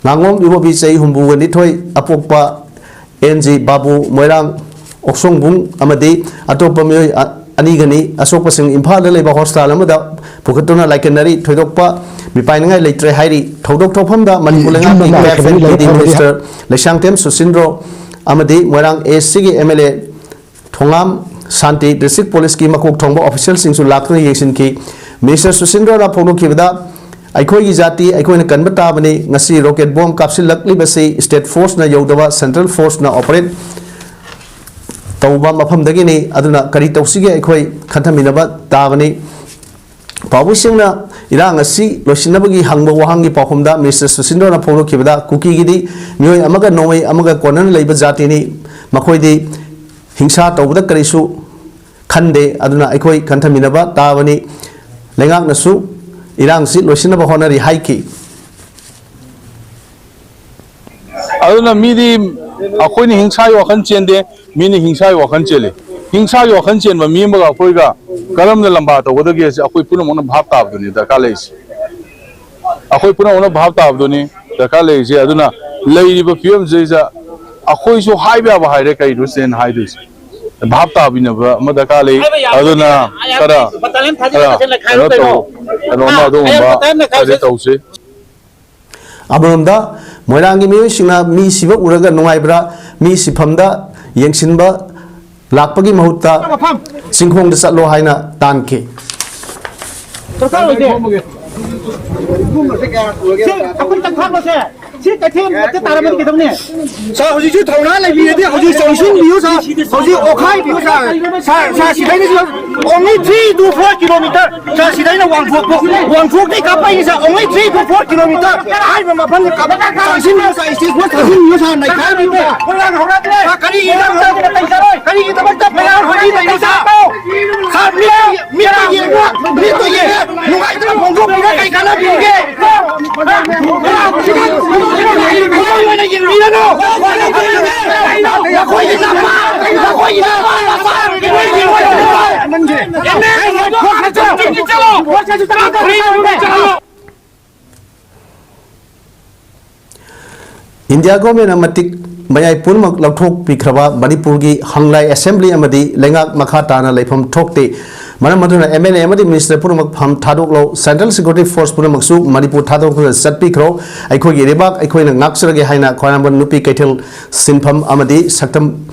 ꯉꯥꯉꯣꯝ ꯏꯕꯣꯕꯤ, ꯆꯍꯤ ꯍꯨꯝꯐꯨꯒ ꯅꯤꯊꯣꯏ, ꯑꯄꯣꯛꯄ ꯑꯦꯟ ꯖꯤ ꯕꯥꯕꯨ, ꯃꯣꯏꯔꯥꯡ ꯑꯣꯛꯁꯣꯡꯕꯨꯡ, ꯑꯃꯗꯤ ꯑꯇꯣꯞꯄ ꯃꯤꯑꯣꯏ ꯑ-, ꯑꯅꯤꯒꯅꯤ꯫ ꯑꯁꯣꯛꯄꯁꯤꯡ ꯏꯝꯐꯥꯜꯗ ꯂꯩꯕ ꯍꯣꯁꯄꯤꯇꯥꯜ ꯑꯃꯗ ꯄꯨꯈꯠꯇꯨꯅ ꯂꯥꯏꯀꯠꯅꯔꯤ꯫ ꯊꯣꯏꯗꯣꯛꯄ ꯃꯤꯄꯥꯏꯅꯤꯡꯉꯥꯏ ꯂꯩꯇ꯭ꯔꯦ ꯍꯥꯏꯔꯤ꯫ ꯊꯧꯗꯣꯛ ꯊꯣꯛꯐꯝꯗ ꯃꯅꯤꯄꯨꯔ ꯂꯩꯉꯥꯛꯀꯤ ꯀꯦꯞ ꯑꯦꯟ ꯄꯤ ꯗꯤ ꯃꯤꯅꯤꯁꯇꯔ ꯂꯩꯁꯥꯡꯊꯦꯝ ꯁꯨꯁꯤꯟꯗ꯭ꯔꯣ ꯑꯃꯗꯤ ꯃꯣꯏꯔꯥꯡ ꯑꯦ ꯁꯤꯒꯤ M L A Thongam Shanti, district ꯄꯨꯂꯤꯁꯀꯤ ꯃꯀꯣꯛ ꯊꯣꯡꯕ ꯑꯣꯐꯤꯁꯤꯌꯦꯜꯁꯤꯡꯁꯨ ꯂꯥꯛꯇꯨꯅ ꯌꯦꯡꯁꯤꯟꯈꯤ꯫ ꯃꯤꯅꯤꯁꯇꯔ ꯁꯨꯁꯤꯟꯗ꯭ꯔꯣꯅ ꯐꯣꯡꯗꯣꯛꯈꯤꯕꯗ, "ꯑꯩꯈꯣꯏꯒꯤ ꯖꯥꯇꯤ ꯑꯩꯈꯣꯏꯅ ꯀꯟꯕ ꯇꯥꯕꯅꯤ꯫ ꯉꯁꯤ ꯔꯣꯀꯦꯠ ꯕꯣꯝ ꯀꯥꯞꯁꯤꯜꯂꯛꯂꯤꯕꯁꯤ ꯁ꯭ꯇꯦꯠ ꯐꯣꯔꯁꯅ ꯌꯧꯗꯕ ꯁꯦꯟꯇ꯭ꯔꯦꯜ ꯐꯣꯔꯁꯅ ꯑꯣꯄꯔꯦꯠ ꯇꯧꯕ ꯃꯐꯝꯗꯒꯤꯅꯤ꯫ ꯑꯗꯨꯅ ꯀꯔꯤ ꯇꯧꯁꯤꯒꯦ? ꯑꯩꯈꯣꯏ ꯈꯟꯊꯃꯤꯟꯅꯕ ꯇꯥꯕꯅꯤ"꯫ ꯄꯥꯎꯃꯤꯁꯤꯡꯅ ꯏꯔꯥꯡ ꯑꯁꯤ ꯂꯣꯏꯁꯤꯟꯅꯕꯒꯤ ꯍꯪꯕ ꯋꯥꯍꯪꯒꯤ ꯄꯥꯎꯈꯨꯝꯗ ꯃꯤꯅꯤꯁꯇꯔ ꯁꯨꯁꯤꯟꯗ꯭ꯔꯣꯅ ꯐꯣꯡꯗꯣꯛꯈꯤꯕꯗ, ꯀꯨꯀꯤꯒꯤꯗꯤ ꯃꯤꯑꯣꯏ ꯑꯃꯒ ꯅꯣꯡꯃꯩ ꯑꯃꯒ ꯀꯣꯟꯅꯅ ꯂꯩꯕ ꯖꯥꯇꯤꯅꯤ꯫ ꯃꯈꯣꯏꯗꯤ ꯍꯤꯡꯁꯥ ꯇꯧꯕꯗ ꯀꯔꯤꯁꯨ ꯈꯟꯗꯦ꯫ ꯑꯗꯨꯅ ꯑꯩꯈꯣꯏ ꯈꯟꯊꯃꯤꯟꯅꯕ ꯇꯥꯕꯅꯤ꯫ ꯂꯩꯉꯥꯛꯅꯁꯨ ꯏꯔꯥꯡꯁꯤ ꯂꯣꯏꯁꯤꯟꯅꯕ ꯍꯣꯠꯅꯔꯤ ꯍꯥꯏꯈꯤ꯫ ꯑꯗꯨꯅ ꯃꯤꯗꯤ ꯑꯩꯈꯣꯏꯅ ꯍꯤꯡꯁꯥꯒꯤ ꯋꯥꯈꯜ ꯆꯦꯟꯗꯦ, ꯃꯤꯅ ꯍꯤꯡꯁꯥꯒꯤ ꯋꯥꯈꯜ ꯆꯦꯜꯂꯤ꯫ ꯍꯤꯡꯁꯥꯒꯤ ꯋꯥꯈꯜ ꯆꯦꯟꯕ ꯃꯤ ꯑꯃꯒ ꯑꯩꯈꯣꯏꯒ ꯀꯔꯝꯅ ꯂꯝꯕꯥ ꯇꯧꯒꯗꯒꯦ ꯍꯥꯏꯁꯦ ꯑꯩꯈꯣꯏ ꯄꯨꯝꯅꯃꯛꯅ ꯚꯥꯞ ꯇꯥꯕꯗꯨꯅꯤ ꯗꯔꯀꯥꯔ ꯂꯩꯔꯤꯁꯦ꯫ ꯑꯩꯈꯣꯏ ꯄꯨꯝꯅꯃꯛꯅ ꯚꯥꯞ ꯇꯥꯕꯗꯨꯅꯤ ꯗꯔꯀꯥꯔ ꯂꯩꯔꯤꯁꯦ꯫ ꯑꯗꯨꯅ ꯂꯩꯔꯤꯕ ꯐꯤꯕꯝꯁꯤꯗꯩꯗ ꯑꯩꯈꯣꯏꯁꯨ ꯍꯥꯏꯕ ꯌꯥꯕ ꯍꯥꯏꯔꯦ, ꯀꯩꯅꯣ ꯁꯤꯗ ꯑꯩꯅ ꯍꯥꯏꯗꯣꯏꯁꯦ? ꯚꯥꯞ ꯇꯥꯕꯤꯅꯕ ꯑꯃ ꯗꯔꯀꯥꯔ ꯂꯩ꯫ ꯑꯗꯨꯅ ꯈꯔ, ꯈꯔ ꯀꯩꯅꯣ ꯇꯧ, ꯀꯩꯅꯣꯝꯃ ꯑꯗꯨꯒꯨꯝꯕ ꯈꯔꯗꯤ ꯇꯧꯁꯤ꯫ ꯑꯃꯔꯣꯝꯗ, ꯃꯣꯏꯔꯥꯡꯒꯤ ꯃꯤꯑꯣꯏꯁꯤꯡꯅ ꯃꯤ ꯁꯤꯕ ꯎꯔꯒ ꯅꯨꯡꯉꯥꯏꯕ꯭ꯔꯥ, ꯃꯤ ꯁꯤꯐꯝꯗ ꯌꯦꯡꯁꯤꯟꯕ ꯂꯥꯛꯄꯒꯤ ꯃꯍꯨꯠꯇ ꯆꯤꯡꯈꯣꯡꯗ ꯆꯠꯂꯣ ꯍꯥꯏꯅ ꯇꯥꯟꯈꯤ꯫ ꯁꯤ ꯑꯩꯈꯣꯏ ꯇꯪꯈꯥꯏ ꯂꯣꯁꯦ꯫ ꯁꯤ ꯀꯩꯊꯦꯜ ꯃꯊꯛꯇ ꯇꯥꯔꯝꯃꯗꯤ ꯀꯩꯗꯧꯅꯤ? ꯁꯥꯔ, ꯍꯧꯖꯤꯛꯁꯨ ꯊꯧꯅꯥ ꯂꯩꯕꯤꯔꯗꯤ ꯍꯧꯖꯤꯛ ꯆꯪꯁꯤꯟꯕꯤꯌꯨ, ꯁꯥꯔ꯫ ꯍꯧꯖꯤꯛ ꯑꯣꯈꯥꯏꯕꯤꯌꯨ, ꯁꯥꯔ꯫ ꯁꯥꯔ, ꯁꯥꯔ, ꯁꯤꯗꯩꯅ only three to four kilometer꯫ Sir, ꯁꯤꯗꯩꯅ ꯋꯥꯡꯊꯣꯛꯄ, ꯋꯥꯡꯊꯣꯛꯇꯩ ꯀꯥꯞꯄꯛꯏꯅꯤ, sir, only three to four kilometer꯫ ꯍꯥꯏꯔꯤꯕ ꯃꯐꯝꯁꯦ ꯀꯥꯞꯄꯛ-, ꯆꯪꯁꯤꯟꯕꯤꯌꯨ, ꯁꯥꯔ, stage force ꯊꯥꯖꯤꯟꯕꯤꯌꯨ, ꯁꯥꯔ, ꯅꯩꯈꯥꯏꯕꯤꯌꯨ, ꯁꯥꯔ꯫ ꯁꯥꯔ, ꯀꯔꯤꯒꯤꯗꯃꯛꯇ, ꯀꯔꯤꯒꯤꯗꯃꯛꯇ ꯃꯌꯥꯝ ꯏꯟꯗꯤꯌꯥ ꯒꯣꯔꯃꯦꯟꯅ ꯃꯇꯤꯛ ꯃꯌꯥꯏ ꯄꯨꯝꯅꯃꯛ ꯂꯧꯊꯣꯛꯄꯤꯈ꯭ꯔꯕ ꯃꯅꯤꯄꯨꯔꯒꯤ ꯍꯪꯂꯥꯏ ꯑꯦꯁꯦꯝꯕ꯭ꯂꯤ ꯑꯃꯗꯤ ꯂꯩꯉꯥꯛ ꯃꯈꯥ ꯇꯥꯅ ꯂꯩꯐꯝ ꯊꯣꯛꯇꯦ꯫ ꯃꯔꯝ ꯑꯗꯨꯅ ꯑꯦꯝ ꯑꯦꯜ ꯑꯦ ꯑꯃꯗꯤ ꯃꯤꯅꯤꯁꯇꯔ ꯄꯨꯝꯅꯃꯛ ꯐꯝ ꯊꯥꯗꯣꯛꯂꯣ, ꯁꯦꯟꯇ꯭ꯔꯦꯜ ꯁꯦꯀ꯭ꯌꯨꯔꯤꯇꯤ ꯐꯣꯔꯁ ꯄꯨꯝꯅꯃꯛꯁꯨ ꯃꯅꯤꯄꯨꯔ ꯊꯥꯗꯣꯛꯇꯨꯅ ꯆꯠꯄꯤꯈ꯭ꯔꯣ, ꯑꯩꯈꯣꯏꯒꯤ ꯂꯩꯕꯥꯛ ꯑꯩꯈꯣꯏꯅ ꯉꯥꯛꯆꯔꯒꯦ ꯍꯥꯏꯅ ꯈ꯭ꯋꯥꯏꯔꯝꯕꯟ ꯅꯨꯄꯤ ꯀꯩꯊꯦꯜ ꯁꯤꯟꯐꯝ ꯑꯃꯗꯤ ꯁꯛꯇꯝ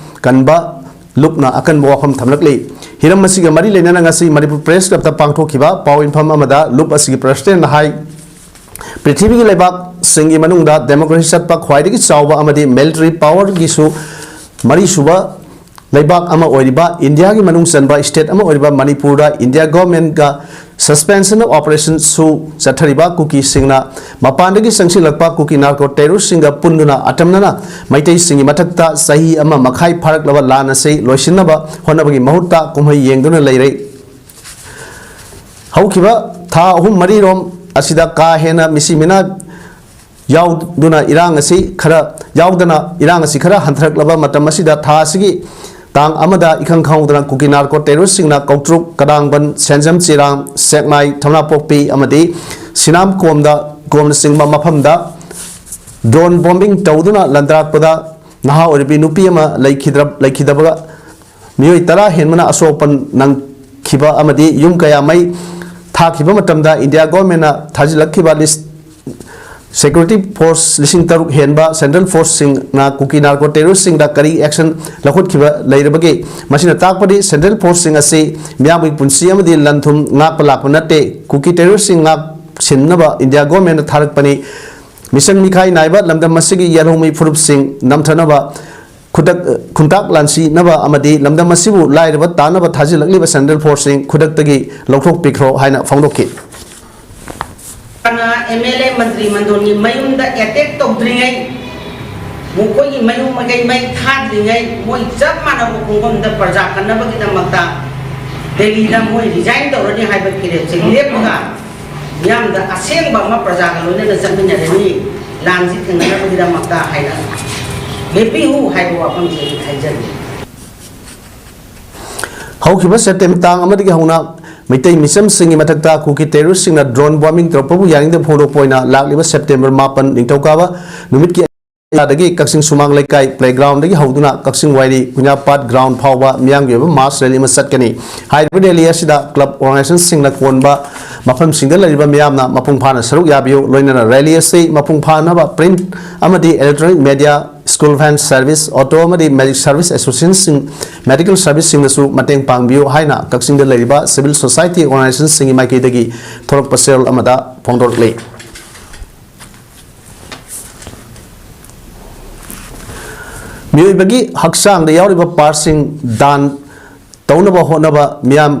ꯀꯟꯕ ꯂꯨꯞꯅ ꯑꯀꯟꯕ ꯋꯥꯐꯝ ꯊꯝꯂꯛꯂꯤ꯫ ꯍꯤꯔꯝ ꯑꯁꯤꯒ ꯃꯔꯤ ꯂꯩꯅꯅ ꯉꯁꯤ ꯃꯅꯤꯄꯨꯔ ꯄ꯭ꯔꯦꯁ ꯀ꯭ꯂꯕꯇ ꯄꯥꯡꯊꯣꯛꯈꯤꯕ ꯄꯥꯎ ꯏꯟꯐꯝ ꯑꯃꯗ ꯂꯨꯞ ꯑꯁꯤꯒꯤ ꯄ꯭ꯔꯁꯤꯗꯦꯟꯅ ꯍꯥꯏ, ꯄ꯭ꯔꯤꯊꯤꯕꯤꯒꯤ ꯂꯩꯕꯥꯛꯁꯤꯡꯒꯤ ꯃꯅꯨꯡꯗ ꯗꯦꯃꯣꯀ꯭ꯔꯦꯁꯤ ꯆꯠꯄ ꯈ꯭ꯋꯥꯏꯗꯒꯤ ꯆꯥꯎꯕ ꯑꯃꯗꯤ ꯃꯤꯂꯤꯇꯔꯤ ꯄꯥꯋꯔꯒꯤꯁꯨ ꯃꯔꯤꯁꯨꯕ ꯂꯩꯕꯥꯛ ꯑꯃ ꯑꯣꯏꯔꯤꯕ ꯏꯟꯗꯤꯌꯥꯒꯤ ꯃꯅꯨꯡ ꯆꯟꯕ ꯁ꯭ꯇꯦꯠ ꯑꯃ ꯑꯣꯏꯔꯤꯕ ꯃꯅꯤꯄꯨꯔꯗ ꯏꯟꯗꯤꯌꯥ ꯒꯣꯔꯃꯦꯟꯒ ꯁꯁꯄꯦꯟꯁꯟ ꯑꯣꯐ ꯑꯣꯄꯔꯦꯁꯟꯁꯨ ꯆꯠꯊꯔꯤꯕ ꯀꯨꯀꯤꯁꯤꯡꯅ ꯃꯄꯥꯟꯗꯒꯤ ꯆꯪꯁꯤꯜꯂꯛꯄ ꯀꯨꯀꯤ ꯅꯥꯔꯀꯣ ꯇꯦꯔꯣꯔꯤꯁꯁꯤꯡꯒ ꯄꯨꯟꯗꯨꯅ ꯑꯇꯝꯅꯅ ꯃꯩꯇꯩꯁꯤꯡꯒꯤ ꯃꯊꯛꯇ ꯆꯍꯤ ꯑꯃ ꯃꯈꯥꯏ ꯐꯥꯔꯛꯂꯕ ꯂꯥꯟ ꯑꯁꯤ ꯂꯣꯏꯁꯤꯟꯅꯕ ꯍꯣꯠꯅꯕꯒꯤ ꯃꯍꯨꯠꯇ ꯀꯨꯝꯍꯩ ꯌꯦꯡꯗꯨꯅ ꯂꯩꯔꯦ꯫ ꯍꯧꯈꯤꯕ ꯊꯥ ꯑꯍꯨꯝ ꯃꯔꯤꯔꯣꯝ ꯑꯁꯤꯗ ꯀꯥ ꯍꯦꯟꯅ ꯃꯤꯁꯤ ꯃꯤꯅꯥ ꯌꯥꯎꯗꯨꯅ ꯏꯔꯥꯡ ꯑꯁꯤ ꯈꯔ ꯌꯥꯎꯗꯅ ꯏꯔꯥꯡ ꯑꯁꯤ ꯈꯔ ꯍꯟꯊꯔꯛꯂꯕ ꯃꯇꯝ ꯑꯁꯤꯗ ꯊꯥ ꯑꯁꯤꯒꯤ ꯇꯥꯡ ꯑꯃꯗ ꯏꯈꯪ ꯈꯪꯍꯧꯗꯅ ꯀꯨꯀꯤ ꯅꯥꯔꯀꯣ ꯇꯦꯔꯣꯔꯤꯁꯁꯤꯡꯅ ꯀꯧꯇ꯭ꯔꯨꯛ, ꯀꯗꯥꯡꯕꯟ, ꯁꯦꯟꯖꯝ ꯆꯤꯔꯥꯡ, ꯁꯦꯛꯃꯥꯏ, ꯊꯝꯅꯥꯄꯣꯛꯄꯤ ꯑꯃꯗꯤ ꯁꯤꯅꯥꯝ ꯀꯣꯝꯗ, ꯀꯣꯝꯅꯆꯤꯡꯕ ꯃꯐꯝꯗ ꯗ꯭ꯔꯣꯟ ꯕꯣꯝꯕꯤꯡ ꯇꯧꯗꯨꯅ ꯂꯟꯗꯥꯔꯛꯄꯗ ꯅꯍꯥ ꯑꯣꯏꯔꯤꯕꯤ ꯅꯨꯄꯤ ꯑꯃ ꯂꯩꯈꯤꯗ꯭ꯔ-, ꯂꯩꯈꯤꯗꯕꯒ ꯃꯤꯑꯣꯏ ꯇꯔꯥ ꯍꯦꯟꯕꯅ ꯑꯁꯣꯛ ꯑꯄꯟ ꯅꯪꯈꯤꯕ ꯑꯃꯗꯤ ꯌꯨꯝ ꯀꯌꯥ ꯃꯩ ꯊꯥꯈꯤꯕ ꯃꯇꯝꯗ ꯏꯟꯗꯤꯌꯥ ꯒꯣꯔꯃꯦꯟꯅ ꯊꯥꯖꯤꯜꯂꯛꯈꯤꯕ ꯂꯤꯁ ꯁꯦꯀ꯭ꯌꯨꯔꯤꯇꯤ ꯐꯣꯔꯁ ꯂꯤꯁꯤꯡ ꯇꯔꯨꯛ ꯍꯦꯟꯕ ꯁꯦꯟꯇ꯭ꯔꯦꯜ ꯐꯣꯔꯁꯁꯤꯡꯅ ꯀꯨꯀꯤ ꯅꯥꯔꯀꯣ ꯇꯦꯔꯣꯔꯤꯁꯁꯤꯡꯗ ꯀꯔꯤ ꯑꯦꯛꯁꯟ ꯂꯧꯈꯠꯈꯤꯕ ꯂꯩꯔꯕꯒꯦ? ꯃꯁꯤꯅ ꯇꯥꯛꯄꯗꯤ ꯁꯦꯟꯇ꯭ꯔꯦꯜ ꯐꯣꯔꯁꯁꯤꯡ ꯑꯁꯤ ꯃꯤꯌꯥꯝꯒꯤ ꯄꯨꯟꯁꯤ ꯑꯃꯗꯤ ꯂꯟ ꯊꯨꯝ ꯉꯥꯛꯄ ꯂꯥꯛꯄ ꯅꯠꯇꯦ꯫ ꯀꯨꯀꯤ ꯇꯦꯔꯣꯔꯤꯁꯁꯤꯡ ꯉꯥꯛ ꯁꯤꯟꯅꯕ ꯏꯟꯗꯤꯌꯥ ꯒꯣꯔꯃꯦꯟꯅ ꯊꯥꯔꯛꯄꯅꯤ꯫ ꯃꯤꯁꯪ ꯃꯤꯈꯥꯏ ꯅꯥꯏꯕ ꯂꯝꯗꯝ ꯑꯁꯤꯒꯤ ꯌꯦꯜꯍꯧꯃꯤ ꯐꯨꯔꯨꯞꯁꯤꯡ ꯅꯝꯊꯅꯕ ꯈꯨꯗꯛ-, ꯈꯨꯟꯇꯥꯛ ꯂꯥꯟꯁꯤꯅꯕ ꯑꯃꯗꯤ ꯂꯝꯗꯝ ꯑꯁꯤꯕꯨ ꯂꯥꯏꯔꯕ ꯇꯥꯅꯕ ꯊꯥꯖꯤꯜꯂꯛꯂꯤꯕ ꯁꯦꯟꯇ꯭ꯔꯦꯜ ꯐꯣꯔꯁꯁꯤꯡ ꯈꯨꯗꯛꯇꯒꯤ ꯂꯧꯊꯣꯛꯄꯤꯈ꯭ꯔꯣ ꯍꯥꯏꯅ ꯐꯣꯡꯗꯣꯛꯈꯤ꯫ ꯑꯦꯝ ꯑꯦꯜ ꯑꯦ ꯃꯟꯇ꯭ꯔꯤ ꯃꯟꯗꯣꯟꯒꯤ ꯃꯌꯨꯝꯗ ꯑꯦꯇꯦꯛ ꯇꯧꯗ꯭ꯔꯤꯉꯩ, ꯃꯈꯣꯏꯒꯤ ꯃꯌꯨꯝ ꯃꯀꯩ ꯃꯩ ꯊꯥꯗ꯭ꯔꯤꯉꯩ, ꯃꯣꯏ ꯆꯞ ꯃꯥꯟꯅꯕ ꯈꯣꯡꯐꯝꯗ ꯄ꯭ꯔꯖꯥ ꯀꯟꯅꯕꯒꯤꯗꯃꯛꯇ ꯗꯦꯜꯂꯤꯗ ꯃꯣꯏ ꯔꯤꯖꯥꯏꯟ ꯇꯧꯔꯅꯤ ꯍꯥꯏꯕ ꯐꯤꯔꯦꯞꯁꯦ ꯂꯦꯞꯄꯒ ꯃꯤꯌꯥꯝꯗ ꯑꯁꯦꯡꯕ ꯑꯃ ꯄ꯭ꯔꯖꯥꯒ ꯂꯣꯏꯅꯅ ꯆꯠꯃꯤꯟꯅꯔꯅꯤ, ꯂꯥꯟꯁꯤ ꯊꯦꯡꯅꯅꯕꯒꯤꯗꯃꯛꯇ ꯍꯥꯏꯅ ꯂꯦꯞꯄꯤꯌꯨ ꯍꯥꯏꯕ ꯋꯥꯐꯝꯁꯦ ꯑꯩ ꯍꯥꯏꯖꯔꯤ꯫ ꯍꯧꯈꯤꯕ ꯁꯦꯞꯇꯦꯝꯕꯔ ꯇꯥꯡ ꯑꯃꯗꯒꯤ ꯍꯧꯅ ꯃꯩꯇꯩ ꯃꯤꯆꯝꯁꯤꯡꯒꯤ ꯃꯊꯛꯇ ꯀꯨꯀꯤ ꯇꯦꯔꯣꯔꯤꯁꯁꯤꯡꯅ ꯗ꯭ꯔꯣꯟ ꯕꯣꯝꯕꯤꯡ ꯇꯧꯔꯛꯄꯕꯨ ꯌꯥꯅꯤꯡꯗꯕ ꯐꯣꯡꯗꯣꯛꯄ ꯑꯣꯏꯅ ꯂꯥꯛꯂꯤꯕ ꯁꯦꯞꯇꯦꯝꯕꯔ ꯃꯥꯄꯟ ꯅꯤꯡꯊꯧꯀꯥꯕ ꯅꯨꯃꯤꯠꯀꯤ ꯑꯌꯨꯛꯗꯒꯤ ꯀꯛꯆꯤꯡ ꯁꯨꯃꯥꯡ ꯂꯩꯀꯥꯏ ꯄ꯭ꯂꯦꯒ꯭ꯔꯥꯎꯟꯗꯒꯤ ꯍꯧꯗꯨꯅ ꯀꯛꯆꯤꯡ ꯋꯥꯏꯔꯤ ꯀꯨꯟꯌꯥꯄꯥꯠ ꯒ꯭ꯔꯥꯎꯟ ꯐꯥꯎꯕ ꯃꯤꯌꯥꯝꯒꯤ ꯑꯣꯏꯕ ꯃꯥꯁ ꯔꯦꯂꯤ ꯑꯃ ꯆꯠꯀꯅꯤ꯫ ꯍꯥꯏꯔꯤꯕ ꯔꯦꯂꯤ ꯑꯁꯤꯗ ꯀ꯭ꯂꯕ ꯑꯣꯔꯒꯅꯥꯏꯖꯦꯁꯟꯁꯤꯡꯅ ꯀꯣꯟꯕ ꯃꯐꯝꯁꯤꯡꯗ ꯂꯩꯔꯤꯕ ꯃꯤꯌꯥꯝꯅ ꯃꯄꯨꯡ ꯐꯥꯅ ꯁꯔꯨꯛ ꯌꯥꯕꯤꯌꯨ꯫ ꯂꯣꯏꯅꯅ ꯔꯦꯂꯤ ꯑꯁꯤ ꯃꯄꯨꯡ ꯐꯥꯅꯕ ꯄ꯭ꯔꯤꯟꯠ ꯑꯃꯗꯤ electronic media, school van service, auto ꯑꯃꯗꯤ ꯃꯦꯖꯤꯛ ꯁꯔꯚꯤꯁ ꯑꯦꯁꯣꯁꯤꯌꯦꯁꯟꯁꯤꯡ, ꯃꯦꯗꯤꯀꯦꯜ ꯁꯔꯚꯤꯁꯁꯤꯡꯅꯁꯨ ꯃꯇꯦꯡ ꯄꯥꯡꯕꯤꯌꯨ ꯍꯥꯏꯅ ꯀꯛꯆꯤꯡꯗ ꯂꯩꯔꯤꯕ ꯁꯤꯚꯤꯜ ꯁꯣꯁꯥꯏꯇꯤ ꯑꯣꯔꯒꯅꯥꯏꯖꯦꯁꯟꯁꯤꯡꯒꯤ ꯃꯥꯏꯀꯩꯗꯒꯤ ꯊꯣꯔꯛꯄ ꯆꯦꯔꯣꯜ ꯑꯃꯗ ꯐꯣꯡꯗꯣꯔꯛꯂꯤ꯫ ꯃꯤꯑꯣꯏꯕꯒꯤ ꯍꯛꯆꯥꯡꯗ ꯌꯥꯎꯔꯤꯕ ꯄꯥꯔꯠꯁꯤꯡ ꯗꯥꯟ ꯇꯧꯅꯕ ꯍꯣꯠꯅꯕ ꯃꯤꯌꯥꯝ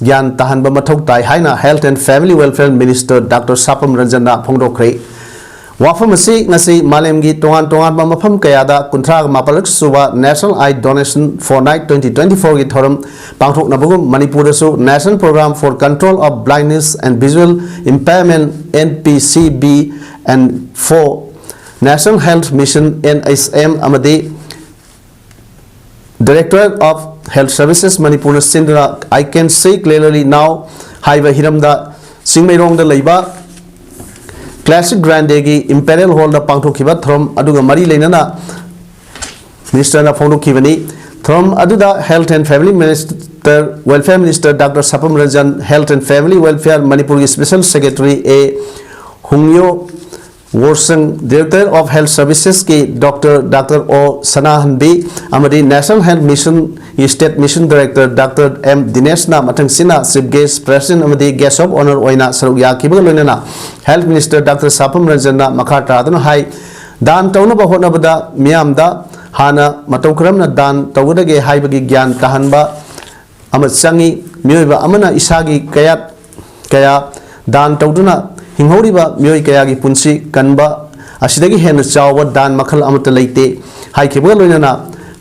ꯒ꯭ꯌꯥꯟ ꯇꯥꯍꯟꯕ ꯃꯊꯧ ꯇꯥꯏ ꯍꯥꯏꯅ Health and Family Welfare Minister doctor Sapam ꯔꯟꯖꯟꯅ ꯐꯣꯡꯗꯣꯛꯈ꯭ꯔꯦ꯫ ꯋꯥꯐꯝ ꯑꯁꯤ ꯉꯁꯤ ꯃꯥꯂꯦꯝꯒꯤ ꯇꯣꯉꯥꯟ ꯇꯣꯉꯥꯟꯕ ꯃꯐꯝ ꯀꯌꯥꯗ ꯀꯨꯟꯊ꯭ꯔꯥ ꯃꯥꯄꯜ ꯁꯨꯕ National Eye Donation Fortnight twenty twenty four ꯒꯤ ꯊꯧꯔꯝ ꯄꯥꯡꯊꯣꯛꯅꯕꯒꯨꯝ ꯃꯅꯤꯄꯨꯔꯗꯁꯨ National Program for Control of Blindness and Visual Impairment, N P C B, and for National Health Mission, N H M, ꯑꯃꯗꯤ Directorate of Health Services ꯃꯅꯤꯄꯨꯔꯅ ꯁꯤꯟꯗꯨꯅ I Can See Clearly Now ꯍꯥꯏꯕ ꯍꯤꯔꯝꯗ ꯆꯤꯡꯃꯩꯔꯣꯡꯗ ꯂꯩꯕ classic ꯒ꯭ꯔꯥꯟꯗꯦꯒꯤ imperial ꯍꯣꯜꯗ ꯄꯥꯡꯊꯣꯛꯈꯤꯕ ꯊꯧꯔꯝ ꯑꯗꯨꯒ ꯃꯔꯤ ꯂꯩꯅꯅ ꯃꯤꯅꯤꯁꯇꯔꯅ ꯐꯣꯡꯗꯣꯛꯈꯤꯕꯅꯤ꯫ ꯊꯧꯔꯝ ꯑꯗꯨꯗ Health and Family Minister, Welfare Minister doctor Sapam Ranjan, Health and Family Welfare ꯃꯅꯤꯄꯨꯔꯒꯤ Special Secretary A Hungyo Worshang, Director of Health Services ꯀꯤ ꯗꯣꯛꯇꯔ ꯗꯥꯛꯇꯔ ꯑꯣ ꯁꯅꯥꯍꯟꯕꯤ ꯑꯃꯗꯤ National Health Mission ꯒꯤ State Mission Director doctor M ꯗꯤꯅꯦꯁꯅ ꯃꯊꯪꯁꯤꯠꯅ Chief Guest, President ꯑꯃꯗꯤ Guest of Honour ꯑꯣꯏꯅ ꯁꯔꯨꯛ ꯌꯥꯈꯤꯕꯒ ꯂꯣꯏꯅꯅ Health Minister ꯗꯥꯛꯇꯔ ꯁꯥꯄꯝ ꯔꯟꯖꯟꯅ ꯃꯈꯥ ꯇꯥꯗꯨꯅ ꯍꯥꯏ, ꯗꯥꯟ ꯇꯧꯅꯕ ꯍꯣꯠꯅꯕꯗ ꯃꯤꯌꯥꯝꯗ ꯍꯥꯟꯅ ꯃꯇꯧ ꯀꯔꯝꯅ ꯗꯥꯟ ꯇꯧꯒꯗꯒꯦ ꯍꯥꯏꯕꯒꯤ ꯒ꯭ꯌꯥꯟ ꯇꯥꯍꯟꯕ ꯑꯃ ꯆꯪꯏ꯫ ꯃꯤꯑꯣꯏꯕ ꯑꯃꯅ ꯏꯁꯥꯒꯤ ꯀꯌꯥꯠ ꯀꯌꯥ ꯗꯥꯟ ꯇꯧꯗꯨꯅ ꯍꯤꯡꯍꯧꯔꯤꯕ ꯃꯤꯑꯣꯏ ꯀꯌꯥꯒꯤ ꯄꯨꯟꯁꯤ ꯀꯟꯕ ꯑꯁꯤꯗꯒꯤ ꯍꯦꯟꯅ ꯆꯥꯎꯕ ꯗꯥꯟ ꯃꯈꯜ ꯑꯃꯠꯇ ꯂꯩꯇꯦ ꯍꯥꯏꯈꯤꯕꯒ ꯂꯣꯏꯅꯅ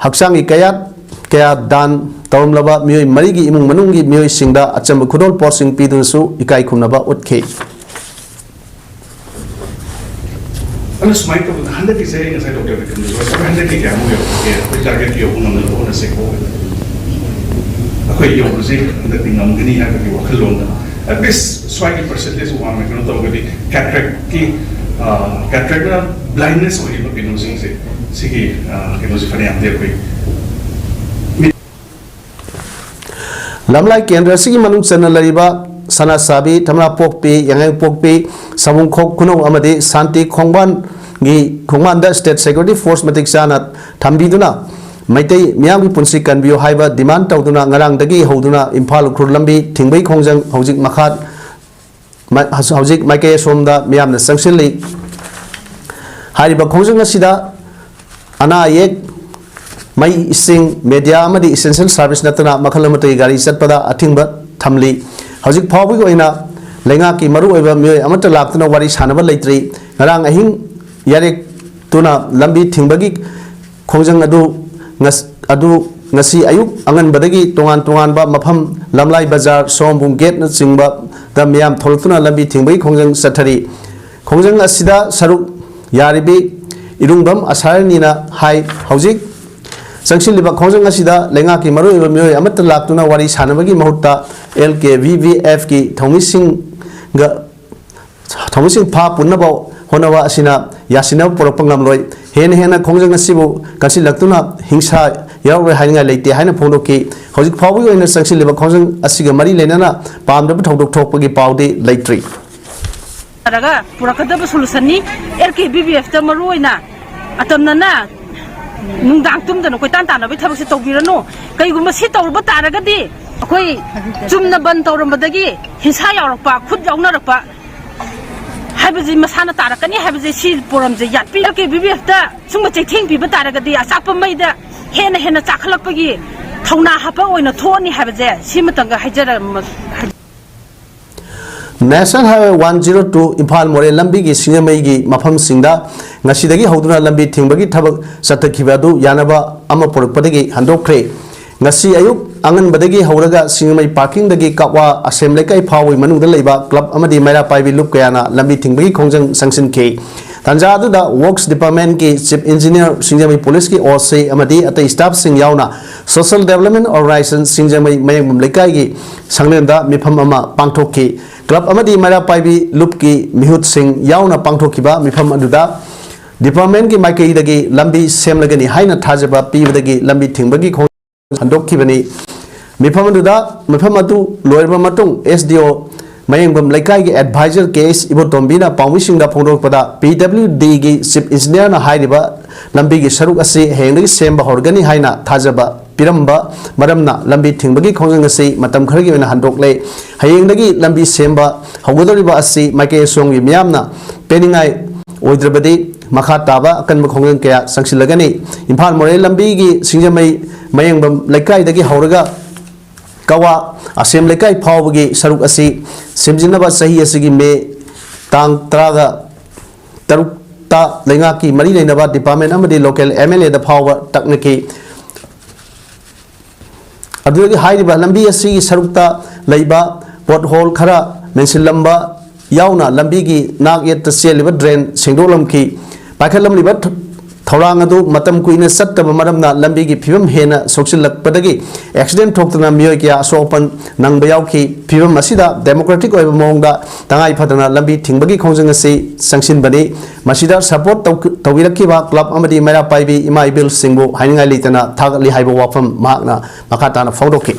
ꯍꯛꯆꯥꯡꯒꯤ ꯀꯌꯥꯠ ꯀꯌꯥ ꯗꯥꯟ ꯇꯧꯔꯝꯂꯕ ꯃꯤꯑꯣꯏ ꯃꯔꯤꯒꯤ ꯏꯃꯨꯡ ꯃꯅꯨꯡꯒꯤ ꯃꯤꯑꯣꯏꯁꯤꯡꯗ ꯑꯆꯝꯕ ꯈꯨꯗꯣꯜ ꯄꯣꯠꯁꯤꯡ ꯄꯤꯗꯨꯅꯁꯨ ꯏꯀꯥꯏ ꯈꯨꯝꯅꯕ ꯎꯠꯈꯤ꯫ ꯑꯗꯨ ꯁꯨꯃꯥꯏꯅ ꯇꯧꯕꯗ ꯍꯟꯗꯛꯀꯤꯁꯦ ꯑꯩ ꯉꯁꯥꯏ ꯗꯣꯛꯇꯔ ꯕꯤꯀ꯭ꯔꯝꯗꯁꯨ ꯍꯥꯏ, "ꯑꯩꯈꯣꯏ ꯍꯟꯗꯛꯀꯤ ꯀꯌꯥꯃꯨꯛ ꯌꯧꯔꯒꯦ? ꯑꯩꯈꯣꯏ ꯇꯥꯔꯒꯦꯠꯇꯨ ꯌꯧꯕ ꯉꯝꯅꯕ ꯍꯣꯠꯅꯁꯤꯀꯣ?" ꯑꯩꯈꯣꯏ ꯌꯧꯕꯁꯦ ꯍꯟꯗꯛꯇꯤ ꯉꯝꯒꯅꯤ ꯍꯥꯏꯕꯒꯤ ꯋꯥꯈꯜꯂꯣꯟꯗ, at least ꯁ꯭ꯋꯥꯏꯒꯤ percentage ꯋꯥꯡꯅ ꯀꯩꯅꯣ ꯇꯧꯔꯒꯗꯤ, cataractꯀꯤ, cataractꯅ blindness ꯑꯣꯏꯔꯤꯕ ꯀꯩꯅꯣꯁꯤꯡꯁꯦ, ꯁꯤꯒꯤ ꯀꯩꯅꯣꯁꯦ ꯐꯅꯌꯥꯝꯗꯤ ꯑꯩꯈꯣꯏ ꯂꯝꯂꯥꯏ ꯀꯦꯟꯗ꯭ꯔ ꯑꯁꯤꯒꯤ ꯃꯅꯨꯡ ꯆꯟꯅ ꯂꯩꯔꯤꯕ ꯁꯅꯥꯁꯥꯕꯤ, ꯊꯝꯅꯥꯄꯣꯛꯄꯤ, ꯌꯥꯉꯥꯡꯄꯣꯛꯄꯤ, ꯁꯥꯃꯨꯈꯣꯛ ꯈꯨꯅꯧ ꯑꯃꯗꯤ ꯁꯥꯟꯇꯤ ꯈꯣꯡꯕꯥꯟꯒꯤ ꯈꯣꯡꯕꯥꯟꯗ state security force ꯃꯇꯤꯛ ꯆꯥꯅ ꯊꯝꯕꯤꯗꯨꯅ ꯃꯩꯇꯩ ꯃꯤꯌꯥꯝꯒꯤ ꯄꯨꯟꯁꯤ ꯀꯟꯕꯤꯌꯨ ꯍꯥꯏꯕ demand ꯇꯧꯗꯨꯅ ꯉꯔꯥꯡꯗꯒꯤ ꯍꯧꯗꯨꯅ ꯏꯝꯐꯥꯜ ꯎꯈ꯭ꯔꯨꯜ ꯂꯝꯕꯤ ꯊꯤꯡꯕꯒꯤ ꯈꯣꯡꯖꯪ ꯍꯧꯖꯤꯛ ꯃꯈꯥ ꯃ-, ꯍꯧꯖꯤꯛ ꯃꯥꯏꯀꯩ ꯑꯁꯣꯝꯗ ꯃꯤꯌꯥꯝꯅ ꯆꯪꯁꯤꯜꯂꯤ꯫ ꯍꯥꯏꯔꯤꯕ ꯈꯣꯡꯖꯪ ꯑꯁꯤꯗ ꯑꯅꯥ ꯑꯌꯦꯛ, ꯃꯩ, ꯏꯁꯤꯡ, media ꯑꯃꯗꯤ essential service ꯅꯠꯇꯅ ꯃꯈꯜ ꯑꯃꯠꯇꯒꯤ ꯒꯥꯔꯤ ꯆꯠꯄꯗ ꯑꯊꯤꯡꯕ ꯊꯝꯂꯤ꯫ ꯍꯧꯖꯤꯛ ꯐꯥꯎꯕꯒꯤ ꯑꯣꯏꯅ ꯂꯩꯉꯥꯛꯀꯤ ꯃꯔꯨꯑꯣꯏꯕ ꯃꯤꯑꯣꯏ ꯑꯃꯠꯇ ꯂꯥꯛꯇꯨꯅ ꯋꯥꯔꯤ ꯁꯥꯅꯕ ꯂꯩꯇ꯭ꯔꯤ꯫ ꯉꯔꯥꯡ ꯑꯍꯤꯡ ꯌꯥꯔꯦꯛꯇꯨꯅ ꯂꯝꯕꯤ ꯊꯤꯡꯕꯒꯤ ꯈꯣꯡꯖꯪ ꯑꯗꯨ ꯉꯁ-, ꯑꯗꯨ ꯉꯁꯤ ꯑꯌꯨꯛ ꯑꯉꯟꯕꯗꯒꯤ ꯇꯣꯉꯥꯟ ꯇꯣꯉꯥꯟꯕ ꯃꯐꯝ, ꯂꯝꯂꯥꯏ ꯕꯖꯥꯔ, ꯁꯣꯝꯕꯨꯡ ꯒꯦꯠꯅꯆꯤꯡꯕꯗ ꯃꯤꯌꯥꯝ ꯊꯣꯛꯂꯛꯇꯨꯅ ꯂꯝꯕꯤ ꯊꯤꯡꯕꯒꯤ ꯈꯣꯡꯖꯪ ꯆꯠꯊꯔꯤ꯫ ꯈꯣꯡꯖꯪ ꯑꯁꯤꯗ ꯁꯔꯨꯛ ꯌꯥꯔꯤꯕꯤ ꯏꯔꯨꯡꯕꯝ ꯑꯁꯥꯔꯅꯤꯅ ꯍꯥꯏ, ꯍꯧꯖꯤꯛ ꯆꯪꯁꯤꯜꯂꯤꯕ ꯈꯣꯡꯖꯪ ꯑꯁꯤꯗ ꯂꯩꯉꯥꯛꯀꯤ ꯃꯔꯨꯑꯣꯏꯕ ꯃꯤꯑꯣꯏ ꯑꯃꯠꯇ ꯂꯥꯛꯇꯨꯅ ꯋꯥꯔꯤ ꯁꯥꯅꯕꯒꯤ ꯃꯍꯨꯠꯇ L K V V F ꯀꯤ ꯊꯧꯃꯤꯁꯤꯡꯒ ꯊꯧꯃꯤꯁꯤꯡ ꯐꯥ ꯄꯨꯅꯕ ꯍꯣꯠꯅꯕ ꯑꯁꯤꯅ ꯌꯥꯁꯤꯟꯅꯕ ꯄꯨꯔꯛꯄ ꯉꯝꯂꯣꯏ꯫ ꯍꯦꯟꯅ ꯍꯦꯟꯅ ꯈꯣꯡꯖꯪ ꯑꯁꯤꯕꯨ ꯀꯟꯁꯤꯜꯂꯛꯇꯨꯅ ꯍꯤꯡꯁꯥ ꯌꯥꯎꯔꯛꯂꯣꯏ ꯍꯥꯏꯅꯤꯡꯉꯥꯏ ꯂꯩꯇꯦ ꯍꯥꯏꯅ ꯐꯣꯡꯗꯣꯛꯈꯤ꯫ ꯍꯧꯖꯤꯛ ꯐꯥꯎꯕꯒꯤ ꯑꯣꯏꯅ ꯆꯪꯁꯤꯜꯂꯤꯕ ꯈꯣꯡꯖꯪ ꯑꯁꯤꯒ ꯃꯔꯤ ꯂꯩꯅꯅ ꯄꯥꯝꯗꯕ ꯊꯧꯗꯣꯛ ꯊꯣꯛꯄꯒꯤ ꯄꯥꯎꯗꯤ ꯂꯩꯇ꯭ꯔꯤ꯫ ꯇꯧꯔꯒ ꯄꯨꯔꯛꯀꯗꯕ solutionꯅꯤ꯫ L K V V Fꯇ ꯃꯔꯨ ꯑꯣꯏꯅ ꯑꯇꯝꯅꯅ ꯅꯨꯡꯗꯥꯡ ꯇꯨꯝꯗꯅ ꯀꯣꯏꯇꯥꯟ ꯇꯥꯟꯅꯕꯒꯤ ꯊꯕꯛꯁꯦ ꯇꯧꯕꯤꯔꯅꯨ꯫ ꯀꯩꯒꯨꯝꯕ ꯁꯤ ꯇꯧꯔꯨꯕ ꯇꯥꯔꯒꯗꯤ ꯑꯩꯈꯣꯏ ꯆꯨꯝꯅ ꯕꯟ ꯇꯧꯔꯝꯕꯗꯒꯤ ꯍꯤꯡꯁꯥ ꯌꯥꯎꯔꯛꯄ, ꯈꯨꯠ ꯌꯥꯎꯅꯔꯛꯄ ꯍꯥꯏꯕꯁꯤ ꯃꯁꯥꯅ ꯇꯥꯔꯛꯀꯅꯤ ꯍꯥꯏꯕꯁꯦ, ꯁꯤ ꯄꯣꯔꯝꯁꯦ ꯌꯥꯠꯄꯤ꯫ L K V V Fꯇ ꯁꯨꯝꯕ ꯆꯩꯊꯦꯡ ꯄꯤꯕ ꯇꯥꯔꯒꯗꯤ ꯑꯆꯥꯛꯄ ꯃꯩꯗ ꯍꯦꯟꯅ ꯍꯦꯟꯅ ꯆꯥꯛꯈꯠꯂꯛꯄꯒꯤ ꯊꯧꯅꯥ ꯍꯥꯞꯄ ꯑꯣꯏꯅ ꯊꯣꯛꯑꯅꯤ ꯍꯥꯏꯕꯁꯦ ꯁꯤꯃꯇꯪꯒ ꯍꯥꯏꯖꯔꯝ-, National Highway one zero two Imphal ꯃꯣꯔꯦ ꯂꯝꯕꯤꯒꯤ ꯁꯤꯡꯖꯃꯩꯒꯤ ꯃꯐꯝꯁꯤꯡꯗ ꯉꯁꯤꯗꯒꯤ ꯍꯧꯗꯨꯅ ꯂꯝꯕꯤ ꯊꯤꯡꯕꯒꯤ ꯊꯕꯛ ꯆꯠꯊꯈꯤꯕ ꯑꯗꯨ ꯌꯥꯅꯕ ꯑꯃ ꯄꯨꯔꯛꯄꯗꯒꯤ ꯍꯟꯗꯣꯛꯈ꯭ꯔꯦ꯫ ꯉꯁꯤ ꯑꯌꯨꯛ ꯑꯉꯟꯕꯗꯒꯤ ꯍꯧꯔꯒ ꯁꯤꯡꯖꯃꯩ parkingꯗꯒꯤ ꯀꯛꯋꯥ ꯑꯁꯦꯝ ꯂꯩꯀꯥꯏ ꯐꯥꯎꯕꯒꯤ ꯃꯅꯨꯡꯗ ꯂꯩꯕ club ꯑꯃꯗꯤ ꯃꯩꯔꯥ ꯄꯥꯏꯕꯤ ꯂꯨꯞ ꯀꯌꯥꯅ ꯂꯝꯕꯤ ꯊꯤꯡꯕꯒꯤ ꯈꯣꯡꯖꯪ ꯆꯪꯁꯤꯟꯈꯤ꯫ ꯇꯥꯟꯖꯥ ꯑꯗꯨꯗ Works Departmentꯀꯤ Chief Engineer, ꯁꯤꯡꯖꯃꯩ Policeꯀꯤ OC ꯑꯃꯗꯤ ꯑꯇꯩ staffꯁꯤꯡ ꯌꯥꯎꯅ Social Development Organization ꯁꯤꯡꯖꯃꯩ ꯃꯌꯦꯡꯕꯝ ꯂꯩꯀꯥꯏꯒꯤ ꯁꯪꯂꯦꯟꯗ ꯃꯤꯐꯝ ꯑꯃ ꯄꯥꯡꯊꯣꯛꯈꯤ꯫ Club ꯑꯃꯗꯤ ꯃꯩꯔꯥ ꯄꯥꯏꯕꯤ ꯂꯨꯞꯀꯤ ꯃꯤꯍꯨꯠꯁꯤꯡ ꯌꯥꯎꯅ ꯄꯥꯡꯊꯣꯛꯈꯤꯕ ꯃꯤꯐꯝ ꯑꯗꯨꯗ departmentꯀꯤ ꯃꯥꯏꯀꯩꯗꯒꯤ ꯂꯝꯕꯤ ꯁꯦꯝꯂꯒꯅꯤ ꯍꯥꯏꯅ ꯊꯥꯖꯕ ꯄꯤꯕꯗꯒꯤ ꯂꯝꯕꯤ ꯊꯤꯡꯕꯒꯤ ꯈꯣꯡ ꯍꯟꯗꯣꯛꯈꯤꯕꯅꯤ꯫ ꯃꯤꯐꯝ ꯑꯗꯨꯗ, ꯃꯤꯐꯝ ꯑꯗꯨ ꯂꯣꯏꯔꯕ ꯃꯇꯨꯡ, SDO ꯃꯌꯦꯡꯕꯝ ꯂꯩꯀꯥꯏꯒꯤ advisor ꯀꯦ ꯑꯦꯁ ꯏꯕꯣꯇꯣꯝꯕꯤꯅ ꯄꯥꯎꯃꯤꯁꯤꯡꯗ ꯐꯣꯡꯗꯣꯔꯛꯄꯗ, PWDꯒꯤ Chief Engineerꯅ ꯍꯥꯏꯔꯤꯕ ꯂꯝꯕꯤꯒꯤ ꯁꯔꯨꯛ ꯑꯁꯤ ꯍꯌꯦꯡꯗꯒꯤ ꯁꯦꯝꯕ ꯍꯧꯔꯒꯅꯤ ꯍꯥꯏꯅ ꯊꯥꯖꯕ ꯄꯤꯔꯝꯕ ꯃꯔꯝꯅ ꯂꯝꯕꯤ ꯊꯤꯡꯕꯒꯤ ꯈꯣꯡꯖꯪ ꯑꯁꯤ ꯃꯇꯝ ꯈꯔꯒꯤ ꯑꯣꯏꯅ ꯍꯟꯗꯣꯛꯂꯦ꯫ ꯍꯌꯦꯡꯗꯒꯤ ꯂꯝꯕꯤ ꯁꯦꯝꯕ ꯍꯧꯒꯗꯧꯔꯤꯕ ꯑꯁꯤ ꯃꯥꯏꯀꯩ ꯑꯁꯣꯝꯒꯤ ꯃꯤꯌꯥꯝꯅ ꯄꯦꯟꯅꯤꯡꯉꯥꯏ ꯑꯣꯏꯗ꯭ꯔꯕꯗꯤ ꯃꯈꯥ ꯇꯥꯕ ꯑꯀꯟꯕ ꯈꯣꯡꯖꯪ ꯀꯌꯥ ꯆꯪꯁꯤꯜꯂꯒꯅꯤ꯫ ꯏꯝꯐꯥꯜ ꯃꯣꯔꯦ ꯂꯝꯕꯤꯒꯤ ꯁꯤꯡꯖꯃꯩ ꯃꯌꯦꯡꯕꯝ ꯂꯩꯀꯥꯏꯗꯒꯤ ꯍꯧꯔꯒ ꯀꯋꯥ ꯑꯁꯦꯝ ꯂꯩꯀꯥꯏ ꯐꯥꯎꯕꯒꯤ ꯁꯔꯨꯛ ꯑꯁꯤ ꯁꯦꯝꯖꯤꯟꯅꯕ ꯆꯍꯤ ꯑꯁꯤꯒꯤ ꯃꯦ ꯇꯥꯡ ꯇꯔꯥꯒ ꯇꯔꯨꯛꯇ ꯂꯩꯉꯥꯛꯀꯤ ꯃꯔꯤ ꯂꯩꯅꯕ department ꯑꯃꯗꯤ local MLAꯗ ꯐꯥꯎꯕ ꯇꯛꯅꯈꯤ꯫ ꯑꯗꯨꯗꯒꯤ ꯍꯥꯏꯔꯤꯕ ꯂꯝꯕꯤ ꯑꯁꯤꯒꯤ ꯁꯔꯨꯛꯇ ꯂꯩꯕ pothole ꯈꯔ ꯃꯦꯟꯁꯤꯜꯂꯝꯕ ꯌꯥꯎꯅ ꯂꯝꯕꯤꯒꯤ ꯅꯥꯛ ꯌꯦꯠꯇ ꯆꯦꯜꯂꯤꯕ drain ꯁꯦꯡꯗꯣꯛꯂꯝꯈꯤ꯫ ꯄꯥꯏꯈꯠꯂꯝꯂꯤꯕ ꯊ-, ꯊꯧꯔꯥꯡ ꯑꯗꯨ ꯃꯇꯝ ꯀꯨꯏꯅ ꯆꯠꯇꯕ ꯃꯔꯝꯅ ꯂꯝꯕꯤꯒꯤ ꯐꯤꯕꯝ ꯍꯦꯟꯅ ꯁꯣꯛꯆꯤꯜꯂꯛꯄꯗꯒꯤ accident ꯊꯣꯛꯇꯨꯅ ꯃꯤꯑꯣꯏ ꯀꯌꯥ ꯑꯁꯣꯛ ꯑꯄꯟ ꯅꯪꯕ ꯌꯥꯎꯈꯤ꯫ ꯐꯤꯕꯝ ꯑꯁꯤꯗ democratic ꯑꯣꯏꯕ ꯃꯑꯣꯡꯗ ꯇꯉꯥꯏ ꯐꯗꯅ ꯂꯝꯕꯤ ꯊꯤꯡꯕꯒꯤ ꯈꯣꯡꯖꯪ ꯑꯁꯤ ꯆꯪꯁꯤꯟꯕꯅꯤ꯫ ꯃꯁꯤꯗ support ꯇꯧ-, ꯇꯧꯕꯤꯔꯛꯈꯤꯕ club ꯑꯃꯗꯤ ꯃꯩꯔꯥ ꯄꯥꯏꯕꯤ ꯏꯃꯥ ꯏꯕꯦꯜꯁꯤꯡꯕꯨ ꯍꯥꯏꯅꯤꯡꯉꯥꯏ ꯂꯩꯇꯅ ꯊꯥꯒꯠꯂꯤ ꯍꯥꯏꯕ ꯋꯥꯐꯝ ꯃꯍꯥꯛꯅ ꯃꯈꯥ ꯇꯥꯅ ꯐꯣꯡꯗꯣꯛꯈꯤ꯫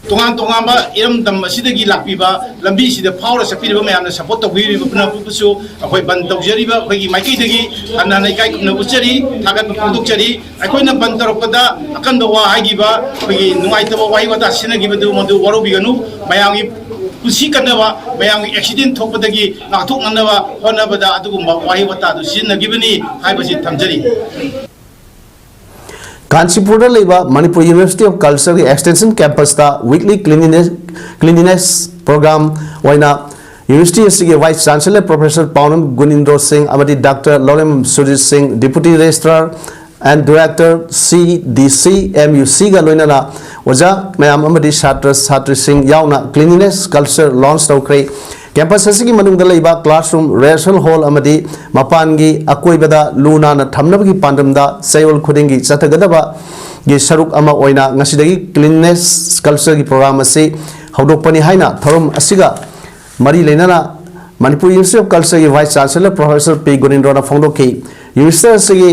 ꯇꯣꯉꯥꯟ ꯇꯣꯉꯥꯟꯕ ꯏꯔꯝꯗꯝ ꯑꯁꯤꯗꯒꯤ ꯂꯥꯛꯄꯤꯕ, ꯂꯝꯕꯤꯁꯤꯗ ꯐꯥꯎꯔ ꯆꯠꯄꯤꯔꯤꯕ ꯃꯌꯥꯝꯅ support ꯇꯧꯕꯤꯔꯤꯕ ꯄꯨꯝꯅꯃꯛꯄꯨꯁꯨ ꯑꯩꯈꯣꯏ ꯕꯟ ꯇꯧꯖꯔꯤꯕ ꯑꯩꯈꯣꯏꯒꯤ ꯃꯥꯏꯀꯩꯗꯒꯤ ꯍꯟꯅ ꯍꯟꯅ ꯏꯀꯥꯏ ꯈꯨꯝꯅꯕ ꯎꯠꯆꯔꯤ, ꯊꯥꯒꯠꯄ ꯐꯣꯡꯗꯣꯛꯆꯔꯤ꯫ ꯑꯩꯈꯣꯏꯅ ꯕꯟ ꯇꯧꯔꯛꯄꯗ ꯑꯀꯟꯕ ꯋꯥ ꯍꯥꯏꯈꯤꯕ, ꯑꯩꯈꯣꯏꯒꯤ ꯅꯨꯡꯉꯥꯏꯇꯕ ꯋꯥꯍꯩ ꯋꯥꯇꯥ ꯁꯤꯖꯤꯟꯅꯈꯤꯕꯗꯨ ꯃꯗꯨ ꯋꯥꯔꯧꯕꯤꯒꯅꯨ꯫ ꯃꯌꯥꯝꯒꯤ ꯄꯨꯟꯁꯤ ꯀꯟꯅꯕ, ꯃꯌꯥꯝꯒꯤ accident ꯊꯣꯛꯄꯗꯒꯤ ꯉꯥꯛꯊꯣꯛꯅꯅꯕ ꯍꯣꯠꯅꯕꯗ ꯑꯗꯨꯒꯨꯝꯕ ꯋꯥꯍꯩ ꯋꯥꯇꯥꯗꯨ ꯁꯤꯖꯤꯟꯅꯈꯤꯕꯅꯤ ꯍꯥꯏꯕꯁꯤ ꯊꯝꯖꯔꯤ꯫ ꯀꯥꯟꯆꯤꯄꯨꯔꯗ ꯂꯩꯕ Manipur University of Cultureꯒꯤ extension campusꯇ weekly cleanliness, cleanliness program ꯑꯣꯏꯅ university ꯑꯁꯤꯒꯤ Vice Chancellor Professor ꯄꯥꯎꯅꯝ ꯒꯨꯅꯤꯟꯗ꯭ꯔꯣ ꯁꯤꯡ ꯑꯃꯗꯤ Doctor ꯂꯧꯔꯦꯝꯕꯝ ꯁꯨꯔꯖꯤꯠ ꯁꯤꯡ, Deputy Registrar and Director CDC MUCꯒ ꯂꯣꯏꯅꯅ ꯑꯣꯖꯥ ꯃꯌꯥꯝ ꯑꯃꯗꯤ ꯁꯥꯇ꯭ꯔ ꯁꯥꯇ꯭ꯔꯤꯁꯤꯡ ꯌꯥꯎꯅ cleanliness culture launch ꯇꯧꯈ꯭ꯔꯦ꯫ Campus ꯑꯁꯤꯒꯤ ꯃꯅꯨꯡꯗ ꯂꯩꯕ classroom, rehearsal hall ꯑꯃꯗꯤ ꯃꯄꯥꯟꯒꯤ ꯑꯀꯣꯏꯕꯗ ꯂꯨ ꯅꯥꯟꯅ ꯊꯝꯅꯕꯒꯤ ꯄꯥꯟꯗꯝꯗ ꯆꯌꯣꯜ ꯈꯨꯗꯤꯡꯒꯤ ꯆꯠꯊꯒꯗꯕꯒꯤ ꯁꯔꯨꯛ ꯑꯃ ꯑꯣꯏꯅ ꯉꯁꯤꯗꯒꯤ cleanliness cultureꯒꯤ program ꯑꯁꯤ ꯍꯧꯗꯣꯛꯄꯅꯤ ꯍꯥꯏꯅ ꯊꯧꯔꯝ ꯑꯁꯤꯒ ꯃꯔꯤ ꯂꯩꯅꯅ Manipur University of Cultureꯒꯤ Vice Chancellor Professor ꯄꯤ ꯒꯨꯅꯤꯟꯗ꯭ꯔꯣꯅ ꯐꯣꯡꯗꯣꯛꯈꯤ꯫ University ꯑꯁꯤꯒꯤ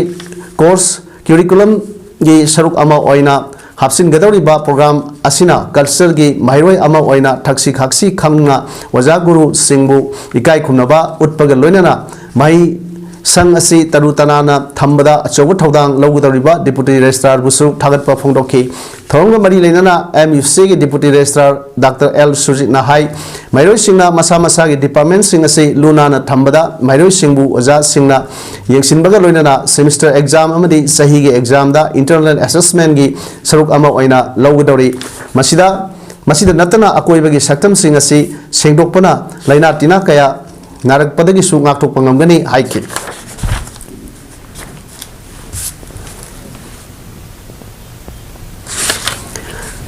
course curriculumꯒꯤ ꯁꯔꯨꯛ ꯑꯃ ꯑꯣꯏꯅ ꯍꯥꯞꯆꯤꯟꯒꯗꯧꯔꯤꯕ program ꯑꯁꯤꯅ cultureꯒꯤ ꯃꯍꯩꯔꯣꯏ ꯑꯃ ꯑꯣꯏꯅ ꯊꯛꯁꯤ ꯈꯥꯛꯁꯤ ꯈꯪꯅ ꯑꯣꯖꯥ ꯒꯨꯔꯨꯁꯤꯡꯕꯨ ꯏꯀꯥꯏ ꯈꯨꯝꯅꯕ ꯎꯠꯄꯒ ꯂꯣꯏꯅꯅ ꯃꯍꯩ ꯁꯪ ꯑꯁꯤ ꯇꯔꯨ ꯇꯅꯥꯟꯅ ꯊꯝꯕꯗ ꯑꯆꯧꯕ ꯊꯧꯗꯥꯡ ꯂꯧꯒꯗꯧꯔꯤꯕ Deputy Registrarꯕꯨꯁꯨ ꯊꯥꯒꯠꯄ ꯐꯣꯡꯗꯣꯛꯈꯤ꯫ ꯊꯧꯔꯝꯒ ꯃꯔꯤ ꯂꯩꯅꯅ MUCꯒꯤ Deputy Registrar Doctor ꯑꯦꯜ ꯁꯨꯔꯖꯤꯠꯅ ꯍꯥꯏ, ꯃꯍꯩꯔꯣꯏꯁꯤꯡꯅ ꯃꯁꯥ ꯃꯁꯥꯒꯤ departmentꯁꯤꯡ ꯑꯁꯤ ꯂꯨ ꯅꯥꯟꯅ ꯊꯝꯕꯗ ꯃꯍꯩꯔꯣꯏꯁꯤꯡꯕꯨ ꯑꯣꯖꯥꯁꯤꯡꯅ ꯌꯦꯡꯁꯤꯟꯕꯒ ꯂꯣꯏꯅꯅ semester exam ꯑꯃꯗꯤ ꯆꯍꯤꯒꯤ examꯗ internal assessmentꯒꯤ ꯁꯔꯨꯛ ꯑꯃ ꯑꯣꯏꯅ ꯂꯧꯒꯗꯧꯔꯤ꯫ ꯃꯁꯤꯗ, ꯃꯁꯤꯗ ꯅꯠꯇꯅ ꯑꯀꯣꯏꯕꯒꯤ ꯁꯛꯇꯝꯁꯤꯡ ꯑꯁꯤ ꯁꯦꯡꯗꯣꯛꯄꯅ ꯂꯥꯏꯅꯥ ꯇꯤꯟꯅꯥ ꯀꯌꯥ ꯅꯥꯔꯛꯄꯗꯒꯤꯁꯨ ꯉꯥꯛꯊꯣꯛꯄ ꯉꯝꯒꯅꯤ ꯍꯥꯏꯈꯤ꯫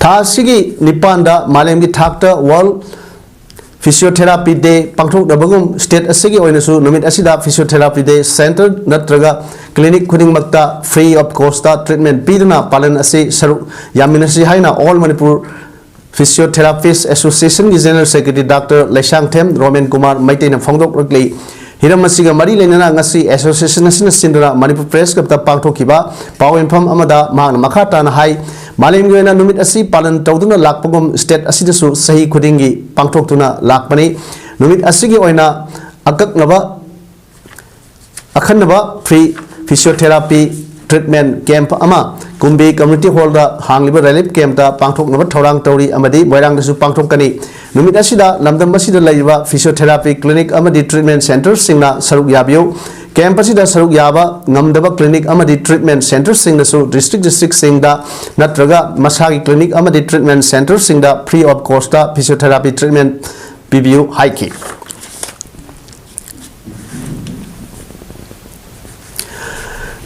ꯊꯥ ꯑꯁꯤꯒꯤ ꯅꯤꯄꯥꯟꯗ ꯃꯥꯂꯦꯝꯒꯤ ꯊꯥꯛꯇ World Physiotherapy Day ꯄꯥꯡꯊꯣꯛꯅꯕꯒꯨꯝ state ꯑꯁꯤꯒꯤ ꯑꯣꯏꯅꯁꯨ ꯅꯨꯃꯤꯠ ꯑꯁꯤꯗ Physiotherapy Day center ꯅꯠꯇ꯭ꯔꯒ clinic ꯈꯨꯗꯤꯡꯃꯛꯇ free of costꯇ treatment ꯄꯤꯗꯨꯅ ꯄꯥꯂꯟ ꯑꯁꯤ ꯁꯔꯨꯛ ꯌꯥꯃꯤꯟꯅꯁꯤ ꯍꯥꯏꯅ All Manipur Physiotherapist Associationꯒꯤ General Secretary Doctor Leishangthem Romen Kumar ꯃꯩꯇꯩꯅ ꯐꯣꯡꯗꯣꯛꯂꯛꯂꯤ꯫ ꯍꯤꯔꯝ ꯑꯁꯤꯒ ꯃꯔꯤ ꯂꯩꯅꯅ ꯉꯁꯤ association ꯑꯁꯤꯅ ꯁꯤꯟꯗꯨꯅ Manipur Press Clubꯇ ꯄꯥꯡꯊꯣꯛꯈꯤꯕ ꯄꯥꯎ ꯌꯦꯟꯐꯝ ꯑꯃꯗ ꯃꯍꯥꯛꯅ ꯃꯈꯥ ꯇꯥꯅ ꯍꯥꯏ, ꯃꯥꯂꯦꯝꯒꯤ ꯑꯣꯏꯅ ꯅꯨꯃꯤꯠ ꯑꯁꯤ ꯄꯥꯂꯟ ꯇꯧꯗꯨꯅ ꯂꯥꯛꯄꯒꯨꯝ state ꯑꯁꯤꯗꯁꯨ ꯆꯍꯤ ꯈꯨꯗꯤꯡꯒꯤ ꯄꯥꯡꯊꯣꯛꯇꯨꯅ ꯂꯥꯛꯄꯅꯤ꯫ ꯅꯨꯃꯤꯠ ꯑꯁꯤꯒꯤ ꯑꯣꯏꯅ ꯑꯀꯛꯅꯕ, ꯑꯈꯟꯅꯕ free physiotherapy treatment camp ꯑꯃ ꯀꯨꯝꯕꯤ Community Hallꯗ ꯍꯥꯡꯂꯤꯕ relief campꯇ ꯄꯥꯡꯊꯣꯛꯅꯕ ꯊꯧꯔꯥꯡ ꯇꯧꯔꯤ ꯑꯃꯗꯤ ꯃꯣꯏꯔꯥꯡꯗꯁꯨ ꯄꯥꯡꯊꯣꯛꯀꯅꯤ꯫ ꯅꯨꯃꯤꯠ ꯑꯁꯤꯗ ꯂꯝꯗꯝ ꯑꯁꯤꯗ ꯂꯩꯔꯤꯕ physiotherapy clinic ꯑꯃꯗꯤ treatment centreꯁꯤꯡꯅ ꯁꯔꯨꯛ ꯌꯥꯕꯤꯌꯨ꯫ Camp ꯑꯁꯤꯗ ꯁꯔꯨꯛ ꯌꯥꯕ ꯉꯝꯗꯕ clinic ꯑꯃꯗꯤ treatment centreꯁꯤꯡꯅꯁꯨ district districtꯁꯤꯡꯗ ꯅꯠꯇ꯭ꯔꯒ ꯃꯁꯥꯒꯤ clinic ꯑꯃꯗꯤ treatment centreꯁꯤꯡꯗ free of costꯇ physiotherapy treatment ꯄꯤꯕꯤꯌꯨ ꯍꯥꯏꯈꯤ꯫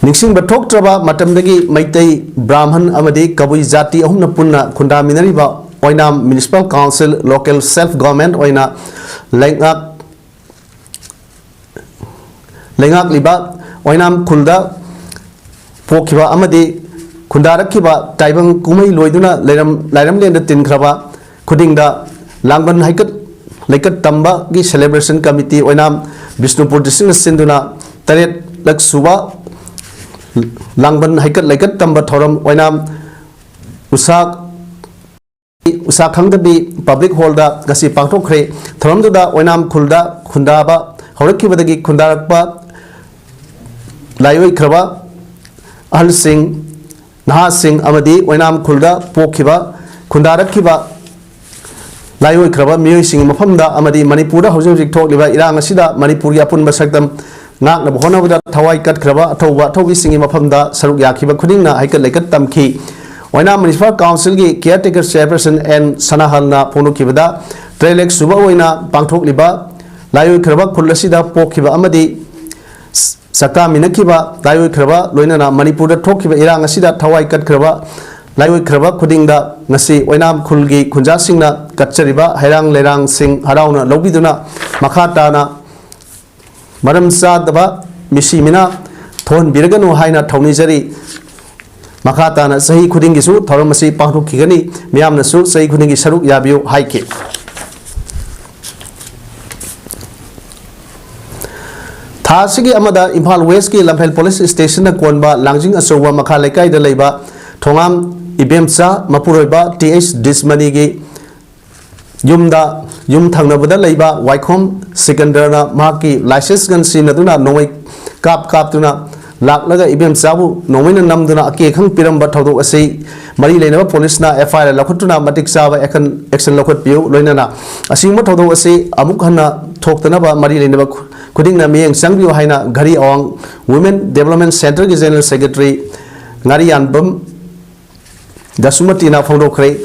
ꯅꯤꯡꯁꯤꯡꯕ ꯊꯣꯛꯇ꯭ꯔꯕ ꯃꯇꯝꯗꯒꯤ ꯃꯩꯇꯩ, ꯕ꯭ꯔꯥꯍꯃꯟ ꯑꯃꯗꯤ ꯀꯕꯨꯏ ꯖꯥꯇꯤ ꯑꯍꯨꯝꯅ ꯄꯨꯟꯅ ꯈꯨꯟꯗꯥꯃꯤꯟꯅꯔꯤꯕ ꯑꯣꯏꯅꯥꯝ Municipal Council Local Self Government ꯑꯣꯏꯅ ꯂꯩꯉꯥꯛ ꯂꯩꯉꯥꯛꯂꯤꯕ ꯑꯣꯏꯅꯥꯝ ꯈꯨꯜꯗ ꯄꯣꯛꯈꯤꯕ ꯑꯃꯗꯤ ꯈꯨꯟꯗꯥꯔꯛꯈꯤꯕ ꯇꯥꯏꯕꯪ ꯀꯨꯝꯍꯩ ꯂꯣꯏꯗꯨꯅ ꯂꯩꯔꯝ-, ꯂꯥꯏꯔꯝꯂꯦꯟꯗ ꯇꯤꯟꯈ꯭ꯔꯕ ꯈꯨꯗꯤꯡꯗ ꯂꯥꯡꯕꯟ ꯍꯩꯀꯠ ꯂꯩꯀꯠ ꯇꯝꯕꯒꯤ celebration committee ꯑꯣꯏꯅꯥꯝ ꯕꯤꯁꯅꯨꯄꯨꯔ district ꯅ ꯁꯤꯟꯗꯨꯅ ꯇꯔꯦꯠꯂꯛ ꯁꯨꯕ ꯂꯥꯡꯕꯟ ꯍꯩꯀꯠ ꯂꯩꯀꯠ ꯇꯝꯕ ꯊꯧꯔꯝ ꯑꯣꯏꯅꯥꯝ ꯎꯁꯥ ꯎꯁꯥ ꯈꯪꯗꯕꯤ public hall ꯗ ꯉꯁꯤ ꯄꯥꯡꯊꯣꯛꯈ꯭ꯔꯦ꯫ ꯊꯧꯔꯝꯗꯨꯗ ꯑꯣꯏꯅꯥꯝ ꯈꯨꯜꯗ ꯈꯨꯟꯗꯥꯕ ꯍꯧꯔꯛꯈꯤꯕꯗꯒꯤ ꯈꯨꯟꯗꯥꯔꯛꯄ ꯂꯥꯏꯑꯣꯏꯈ꯭ꯔꯕ ꯑꯍꯜꯁꯤꯡ, ꯅꯍꯥꯁꯤꯡ ꯑꯃꯗꯤ ꯑꯣꯏꯅꯥꯝ ꯈꯨꯜꯗ ꯄꯣꯛꯈꯤꯕ, ꯈꯨꯟꯗꯥꯔꯛꯈꯤꯕ ꯂꯥꯏꯑꯣꯏꯈ꯭ꯔꯕ ꯃꯤꯑꯣꯏꯁꯤꯡꯒꯤ ꯃꯐꯝꯗ ꯑꯃꯗꯤ ꯃꯅꯤꯄꯨꯔꯗ ꯍꯧꯖꯤꯛ ꯍꯧꯖꯤꯛ ꯊꯣꯛꯂꯤꯕ ꯏꯔꯥꯡ ꯑꯁꯤꯗ ꯃꯅꯤꯄꯨꯔꯒꯤ ꯑꯄꯨꯟꯕ ꯁꯛꯇꯝ ꯉꯥꯛꯅꯕ ꯍꯣꯠꯅꯕꯗ ꯊꯋꯥꯏ ꯀꯠꯈ꯭ꯔꯕ ꯑꯊꯧꯕ ꯑꯊꯧꯕꯤꯁꯤꯡꯒꯤ ꯃꯐꯝꯗ ꯁꯔꯨꯛ ꯌꯥꯈꯤꯕ ꯈꯨꯗꯤꯡꯅ ꯍꯩꯀꯠ ꯂꯩꯀꯠ ꯇꯝꯈꯤ꯫ ꯑꯣꯏꯅꯥꯝ Municipal Council ꯒꯤ caretaker chairperson ꯑꯦꯟ ꯁꯅꯥꯍꯜꯅ ꯐꯣꯡꯗꯣꯛꯈꯤꯕꯗ, ꯇꯔꯦꯠꯂꯛ ꯁꯨꯕ ꯑꯣꯏꯅ ꯄꯥꯡꯊꯣꯛꯂꯤꯕ ꯂꯥꯏꯑꯣꯏꯈ꯭ꯔꯕ ꯈꯨꯜ ꯑꯁꯤꯗ ꯄꯣꯛꯈꯤꯕ ꯑꯃꯗꯤ ꯆꯥꯛꯇꯥꯃꯤꯟꯅꯈꯤꯕ ꯂꯥꯏꯑꯣꯏꯈ꯭ꯔꯕ, ꯂꯣꯏꯅꯅ ꯃꯅꯤꯄꯨꯔꯗ ꯊꯣꯛꯈꯤꯕ ꯏꯔꯥꯡ ꯑꯁꯤꯗ ꯊꯋꯥꯏ ꯀꯠꯈ꯭ꯔꯕ ꯂꯥꯏꯑꯣꯏꯈ꯭ꯔꯕ ꯈꯨꯗꯤꯡꯗ ꯉꯁꯤ ꯑꯣꯏꯅꯥꯝ ꯈꯨꯜꯒꯤ ꯈꯨꯟꯖꯥꯁꯤꯡꯅ ꯀꯠꯆꯔꯤꯕ ꯍꯩꯔꯥꯡ ꯂꯩꯔꯥꯡꯁꯤꯡ ꯍꯔꯥꯎꯅ ꯂꯧꯕꯤꯗꯨꯅ ꯃꯈꯥ ꯇꯥꯅ ꯃꯔꯝ ꯆꯥꯗꯕ ꯃꯤꯁꯤ ꯃꯤꯅꯥ ꯊꯣꯛꯍꯟꯕꯤꯔꯒꯅꯨ ꯍꯥꯏꯅ ꯊꯧꯅꯤꯖꯔꯤ꯫ ꯃꯈꯥ ꯇꯥꯅ ꯆꯍꯤ ꯈꯨꯗꯤꯡꯒꯤꯁꯨ ꯊꯧꯔꯝ ꯑꯁꯤ ꯄꯥꯡꯊꯣꯛꯈꯤꯒꯅꯤ꯫ ꯃꯤꯌꯥꯝꯅꯁꯨ ꯆꯍꯤ ꯈꯨꯗꯤꯡꯒꯤ ꯁꯔꯨꯛ ꯌꯥꯕꯤꯌꯨ ꯍꯥꯏꯈꯤ꯫ ꯊꯥ ꯑꯁꯤꯒꯤ ꯑꯃꯗ ꯏꯝꯐꯥꯜ West ꯀꯤ ꯂꯝꯐꯦꯜ police station ꯅ ꯀꯣꯟꯕ ꯂꯥꯡꯖꯤꯡ ꯑꯆꯧꯕ ꯃꯈꯥ ꯂꯩꯀꯥꯏꯗ ꯂꯩꯕ ꯊꯣꯉꯥꯝ ꯏꯕꯦꯝꯆꯥ ꯃꯄꯨꯔꯣꯏꯕ ꯇꯤ ꯑꯩꯆ ꯗꯤꯁꯃꯅꯤꯒꯤ ꯌꯨꯝꯗ, ꯌꯨꯝ ꯊꯪꯅꯕꯗ ꯂꯩꯕ ꯋꯥꯏꯈꯣꯝ ꯁꯤꯀꯟꯗꯔꯅ ꯃꯍꯥꯛꯀꯤ license gun ꯁꯤꯖꯤꯟꯅꯗꯨꯅ ꯅꯣꯡꯃꯩ ꯀꯥꯞ ꯀꯥꯞꯇꯨꯅ ꯂꯥꯛꯂꯒ ꯏꯕꯦꯝꯆꯥꯕꯨ ꯅꯣꯡꯃꯩꯅ ꯅꯝꯗꯨꯅ ꯑꯀꯤ ꯑꯈꯪ ꯄꯤꯔꯝꯕ ꯊꯧꯗꯣꯛ ꯑꯁꯤ ꯃꯔꯤ ꯂꯩꯅꯕ police ꯅ F I R ꯂꯧꯈꯠꯇꯨꯅ ꯃꯇꯤꯛ ꯆꯥꯕ action, action ꯂꯧꯈꯠꯄꯤꯌꯨ꯫ ꯂꯣꯏꯅꯅ ꯑꯁꯤꯒꯨꯝꯕ ꯊꯧꯗꯣꯛ ꯑꯁꯤ ꯑꯃꯨꯛ ꯍꯟꯅ ꯊꯣꯛꯇꯅꯕ ꯃꯔꯤ ꯂꯩꯅꯕ ꯈꯨ-, ꯈꯨꯗꯤꯡꯅ ꯃꯤꯠꯌꯦꯡ ꯆꯪꯕꯤꯌꯨ ꯍꯥꯏꯅ ꯘꯔꯤ ꯑꯋꯥꯡ Women Development Centre ꯒꯤ General Secretary ꯉꯥꯔꯤꯌꯥꯟꯕꯝ ꯗꯁꯨꯃꯇꯤꯅ ꯐꯣꯡꯗꯣꯛꯈ꯭ꯔꯦ꯫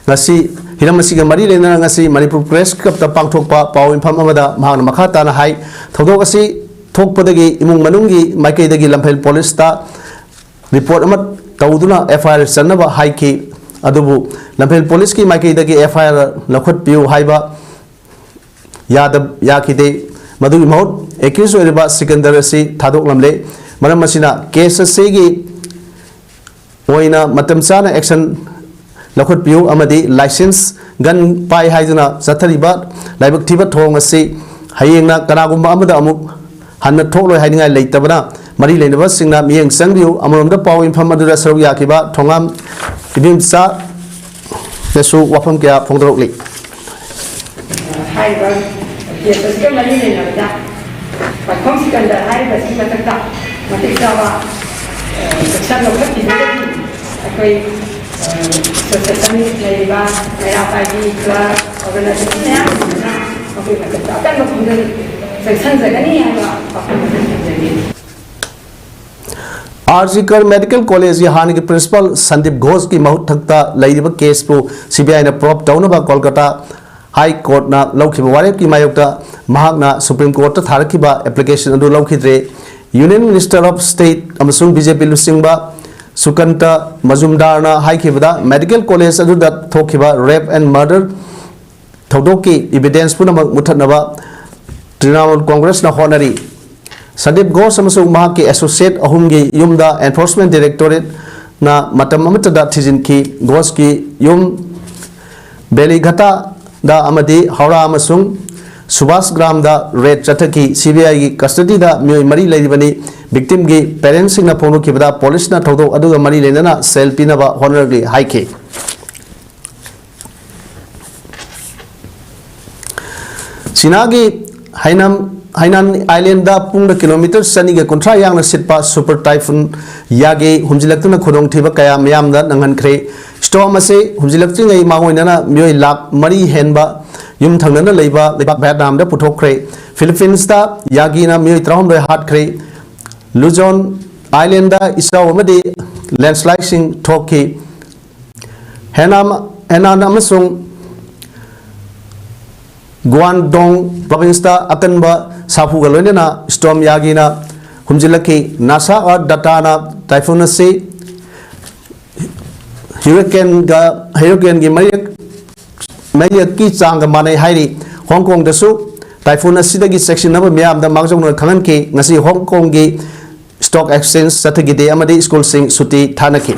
ꯉꯁꯤ ꯍꯤꯔꯝ ꯑꯁꯤꯒ ꯃꯔꯤ ꯂꯩꯅꯅ ꯉꯁꯤ ꯃꯅꯤꯄꯨꯔ Press Club ꯇ ꯄꯥꯡꯊꯣꯛꯄ ꯄꯥꯎ ꯃꯤꯐꯝ ꯑꯃꯗ ꯃꯍꯥꯛꯅ ꯃꯈꯥ ꯇꯥꯅ ꯍꯥꯏ, ꯊꯧꯗꯣꯛ ꯑꯁꯤ ꯊꯣꯛꯄꯗꯒꯤ ꯏꯃꯨꯡ ꯃꯅꯨꯡꯒꯤ ꯃꯥꯏꯀꯩꯗꯒꯤ ꯂꯝꯐꯦꯜ police ꯇ report ꯑꯃ ꯇꯧꯗꯨꯅ F I R ꯆꯟꯅꯕ ꯍꯥꯏꯈꯤ꯫ ꯑꯗꯨꯕꯨ ꯂꯝꯐꯦꯜ police ꯀꯤ ꯃꯥꯏꯀꯩꯗꯒꯤ F I R ꯂꯧꯈꯠꯄꯤꯌꯨ ꯍꯥꯏꯕ ꯌꯥꯗ-, ꯌꯥꯈꯤꯗꯦ꯫ ꯃꯗꯨꯒꯤ ꯃꯍꯨꯠ accused ꯑꯣꯏꯔꯤꯕ ꯁꯤꯀꯟꯗꯔ ꯑꯁꯤ ꯊꯥꯗꯣꯛꯂꯝꯂꯦ꯫ ꯃꯔꯝ ꯑꯁꯤꯅ case ꯑꯁꯤꯒꯤ ꯑꯣꯏꯅ ꯃꯇꯝ ꯆꯥꯅ action ꯂꯧꯈꯠꯄꯤꯌꯨ ꯑꯃꯗꯤ license gun ꯄꯥꯏ ꯍꯥꯏꯗꯨꯅ ꯆꯠꯊꯔꯤꯕ ꯂꯥꯏꯕꯛ ꯊꯤꯕ ꯊꯧꯑꯣꯡ ꯑꯁꯤ ꯍꯌꯦꯡꯅ ꯀꯅꯥꯒꯨꯝꯕ ꯑꯃꯗ ꯑꯃꯨꯛ ꯍꯟꯅ ꯊꯣꯛꯂꯣꯏ ꯍꯥꯏꯅꯤꯡꯉꯥꯏ ꯂꯩꯇꯕꯅ ꯃꯔꯤ ꯂꯩꯅꯕꯁꯤꯡꯅ ꯃꯤꯠꯌꯦꯡ ꯆꯪꯕꯤꯌꯨ꯫ ꯑꯃꯔꯣꯝꯗ ꯄꯥꯎ ꯏꯟꯐꯝ ꯑꯗꯨꯗ ꯁꯔꯨꯛ ꯌꯥꯈꯤꯕ ꯊꯣꯉꯥꯝ ꯏꯕꯦꯝꯆꯥ ꯗꯁꯨ ꯋꯥꯐꯝ ꯀꯌꯥ ꯐꯣꯡꯗꯣꯔꯛꯂꯤ꯫ ꯍꯥꯏꯔꯤꯕ case ꯑꯁꯤꯒ ꯃꯔꯤ ꯂꯩꯅꯕꯗ ꯄꯥꯏꯈꯣꯝ ꯁꯤꯀꯟꯗꯔ ꯍꯥꯏꯔꯤꯕꯁꯤꯒꯤ ꯃꯊꯛꯇ ꯃꯇꯤꯛ ꯆꯥꯕ, ꯑ, action ꯂꯧꯈꯠꯄꯤꯗ꯭ꯔꯒꯗꯤ ꯑꯩꯈꯣꯏ, ꯑ, association ꯂꯩꯔꯤꯕ ꯃꯩꯔꯥ ꯄꯥꯏꯕꯤ club organization ꯃꯌꯥꯝꯁꯤꯡꯁꯤꯅ ꯃꯈꯣꯏ ꯃꯊꯛꯇ ꯑꯀꯟꯕ ꯈꯣꯡꯖꯪ ꯆꯪꯁꯤꯟꯖꯒꯅꯤ ꯍꯥꯏꯕ ꯋꯥꯐꯝ ꯑꯗꯨ ꯊꯝꯖꯒꯦ꯫ ꯑꯥꯔ ꯖꯤ ꯀꯔ ꯃꯦꯗꯤꯀꯦꯜ ꯀꯣꯂꯦꯖꯀꯤ ꯍꯥꯟꯅꯒꯤ ꯄ꯭ꯔꯤꯟꯁꯤꯄꯥꯜ ꯁꯟꯗꯤꯞ ꯘꯣꯁꯀꯤ ꯃꯍꯨꯠ ꯊꯛꯇ ꯂꯩꯔꯤꯕ ꯀꯦꯁꯄꯨ ꯁꯤ ꯕꯤ ꯑꯥꯏꯅ probe ꯇꯧꯅꯕ ꯀꯣꯜꯀꯇꯥ ꯍꯥꯏ ꯀꯣꯔꯠꯅ ꯂꯧꯈꯤꯕ ꯋꯥꯔꯦꯞꯀꯤ ꯃꯥꯌꯣꯛꯇ ꯃꯍꯥꯛꯅ ꯁꯨꯄ꯭ꯔꯤꯝ ꯀꯣꯔꯠꯇ ꯊꯥꯔꯛꯈꯤꯕ application ꯑꯗꯨ ꯂꯧꯈꯤꯗ꯭ꯔꯦ꯫ Union Minister of State ꯑꯃꯁꯨꯡ ꯕꯤ ꯖꯦ ꯄꯤ ꯂꯨꯆꯤꯡꯕ ꯁꯨꯀꯟꯇ ꯃꯖꯨꯝꯗꯥꯔꯅ ꯍꯥꯏꯈꯤꯕꯗ, ꯃꯦꯗꯤꯀꯦꯜ ꯀꯣꯂꯦꯖ ꯑꯗꯨꯗ ꯊꯣꯛꯈꯤꯕ rape and murder ꯊꯧꯗꯣꯛꯀꯤ evidence ꯄꯨꯝꯅꯃꯛ ꯃꯨꯠꯊꯠꯅꯕ ꯇ꯭ꯔꯤꯅꯥꯃꯨꯜ ꯀꯣꯡꯒ꯭ꯔꯦꯁꯅ ꯍꯣꯠꯅꯔꯤ꯫ ꯁꯟꯗꯤꯞ ꯘꯣꯁ ꯑꯃꯁꯨꯡ ꯃꯍꯥꯛꯀꯤ associate ꯑꯍꯨꯝꯒꯤ ꯌꯨꯝꯗ Enforcement Directorateꯅ ꯃꯇꯝ ꯑꯃꯠꯇꯗ ꯊꯤꯖꯤꯟꯈꯤ꯫ ꯘꯣꯁꯀꯤ ꯌꯨꯝ ꯕꯦꯂꯤꯘꯥꯇꯥꯗ ꯑꯃꯗꯤ ꯍꯧꯔꯥ ꯑꯃꯁꯨꯡ ꯁꯨꯚꯥꯁ ꯒ꯭ꯔꯥꯝꯗ raid ꯆꯠꯊꯈꯤ꯫ ꯁꯤ ꯕꯤ ꯑꯥꯏꯒꯤ custody ꯗ ꯃꯤꯑꯣꯏ ꯃꯔꯤ ꯂꯩꯔꯤꯕꯅꯤ꯫ Victim ꯒꯤ parents ꯁꯤꯡꯅ ꯐꯣꯡꯗꯣꯛꯈꯤꯕꯗ, ꯄꯨꯂꯤꯁꯅ ꯊꯧꯗꯣꯛ ꯑꯗꯨꯒ ꯃꯔꯤ ꯂꯩꯅꯅ cell ꯄꯤꯅꯕ ꯍꯣꯠꯅꯔꯛꯂꯤ ꯍꯥꯏꯈꯤ꯫ ꯆꯤꯅꯥꯒꯤ ꯍꯩꯅꯝ, ꯍꯩꯅꯥꯟ ꯑꯥꯏꯂꯦꯟꯗ ꯄꯨꯡꯗ ꯀꯤꯂꯣꯃꯤꯇꯔ ꯆꯅꯤꯒ ꯀꯨꯟꯊ꯭ꯔꯥ ꯌꯥꯡꯅ ꯁꯤꯠꯄ super typhoon ꯌꯥꯒꯤ ꯍꯨꯝꯖꯤꯜꯂꯛꯇꯨꯅ ꯈꯨꯗꯣꯡꯊꯤꯕ ꯀꯌꯥ ꯃꯤꯌꯥꯝꯗ ꯅꯪꯍꯟꯈ꯭ꯔꯦ꯫ Storm ꯑꯁꯤ ꯍꯨꯝꯖꯤꯜꯂꯛꯇ꯭ꯔꯤꯉꯩ ꯃꯥꯡꯑꯣꯏꯅꯅ ꯃꯤꯑꯣꯏ ꯂꯥꯈ ꯃꯔꯤ ꯍꯦꯟꯕ ꯌꯨꯝ ꯊꯪꯅꯅ ꯂꯩꯕ ꯂꯩꯕꯥꯛ ꯚꯦꯠꯅꯥꯝꯗ ꯄꯨꯊꯣꯛꯈ꯭ꯔꯦ꯫ ꯐꯤꯂꯤꯄꯤꯟꯁꯇ ꯌꯥꯒꯤꯅ ꯃꯤꯑꯣꯏ ꯇꯔꯥꯍꯨꯝꯗꯣꯏ ꯍꯥꯠꯈ꯭ꯔꯦ꯫ ꯂꯨꯖꯣꯟ ꯑꯥꯏꯂꯦꯟꯗ ꯏꯆꯥꯎ ꯑꯃꯗꯤ landslideꯁꯤꯡ ꯊꯣꯛꯈꯤ꯫ ꯍꯦꯅꯥꯟ, ꯍꯦꯅꯥꯟ ꯑꯃꯁꯨꯡ ꯒꯨꯋꯥꯟꯗꯣꯡ provinceꯇ ꯑꯀꯟꯕ ꯁꯥꯐꯨꯒ ꯂꯣꯏꯅꯅ storm ꯌꯥꯒꯤꯅ ꯍꯨꯝꯖꯤꯜꯂꯛꯈꯤ꯫ NASA Earth dataꯅ typhoon ꯑꯁꯤ hurricaneꯒ, hurricaneꯒꯤ ꯃꯌꯦꯛ ꯃꯌꯦꯛꯀꯤ ꯆꯥꯡꯒ ꯃꯥꯟꯅꯩ ꯍꯥꯏꯔꯤ꯫ ꯍꯣꯡ ꯀꯣꯡꯗꯁꯨ ꯇꯥꯏꯐꯨꯟ ꯑꯁꯤꯗꯒꯤ ꯆꯦꯛꯁꯤꯟꯅꯕ ꯃꯤꯌꯥꯝꯗ ꯃꯥꯡꯖꯧꯅꯅ ꯈꯪꯍꯟꯈꯤ꯫ ꯉꯁꯤ ꯍꯣꯡ ꯀꯣꯡꯒꯤ stock exchange ꯆꯠꯊꯈꯤꯗꯦ ꯑꯃꯗꯤ school ꯁꯤꯡ ꯁꯨꯇꯤ ꯊꯥꯅꯈꯤ꯫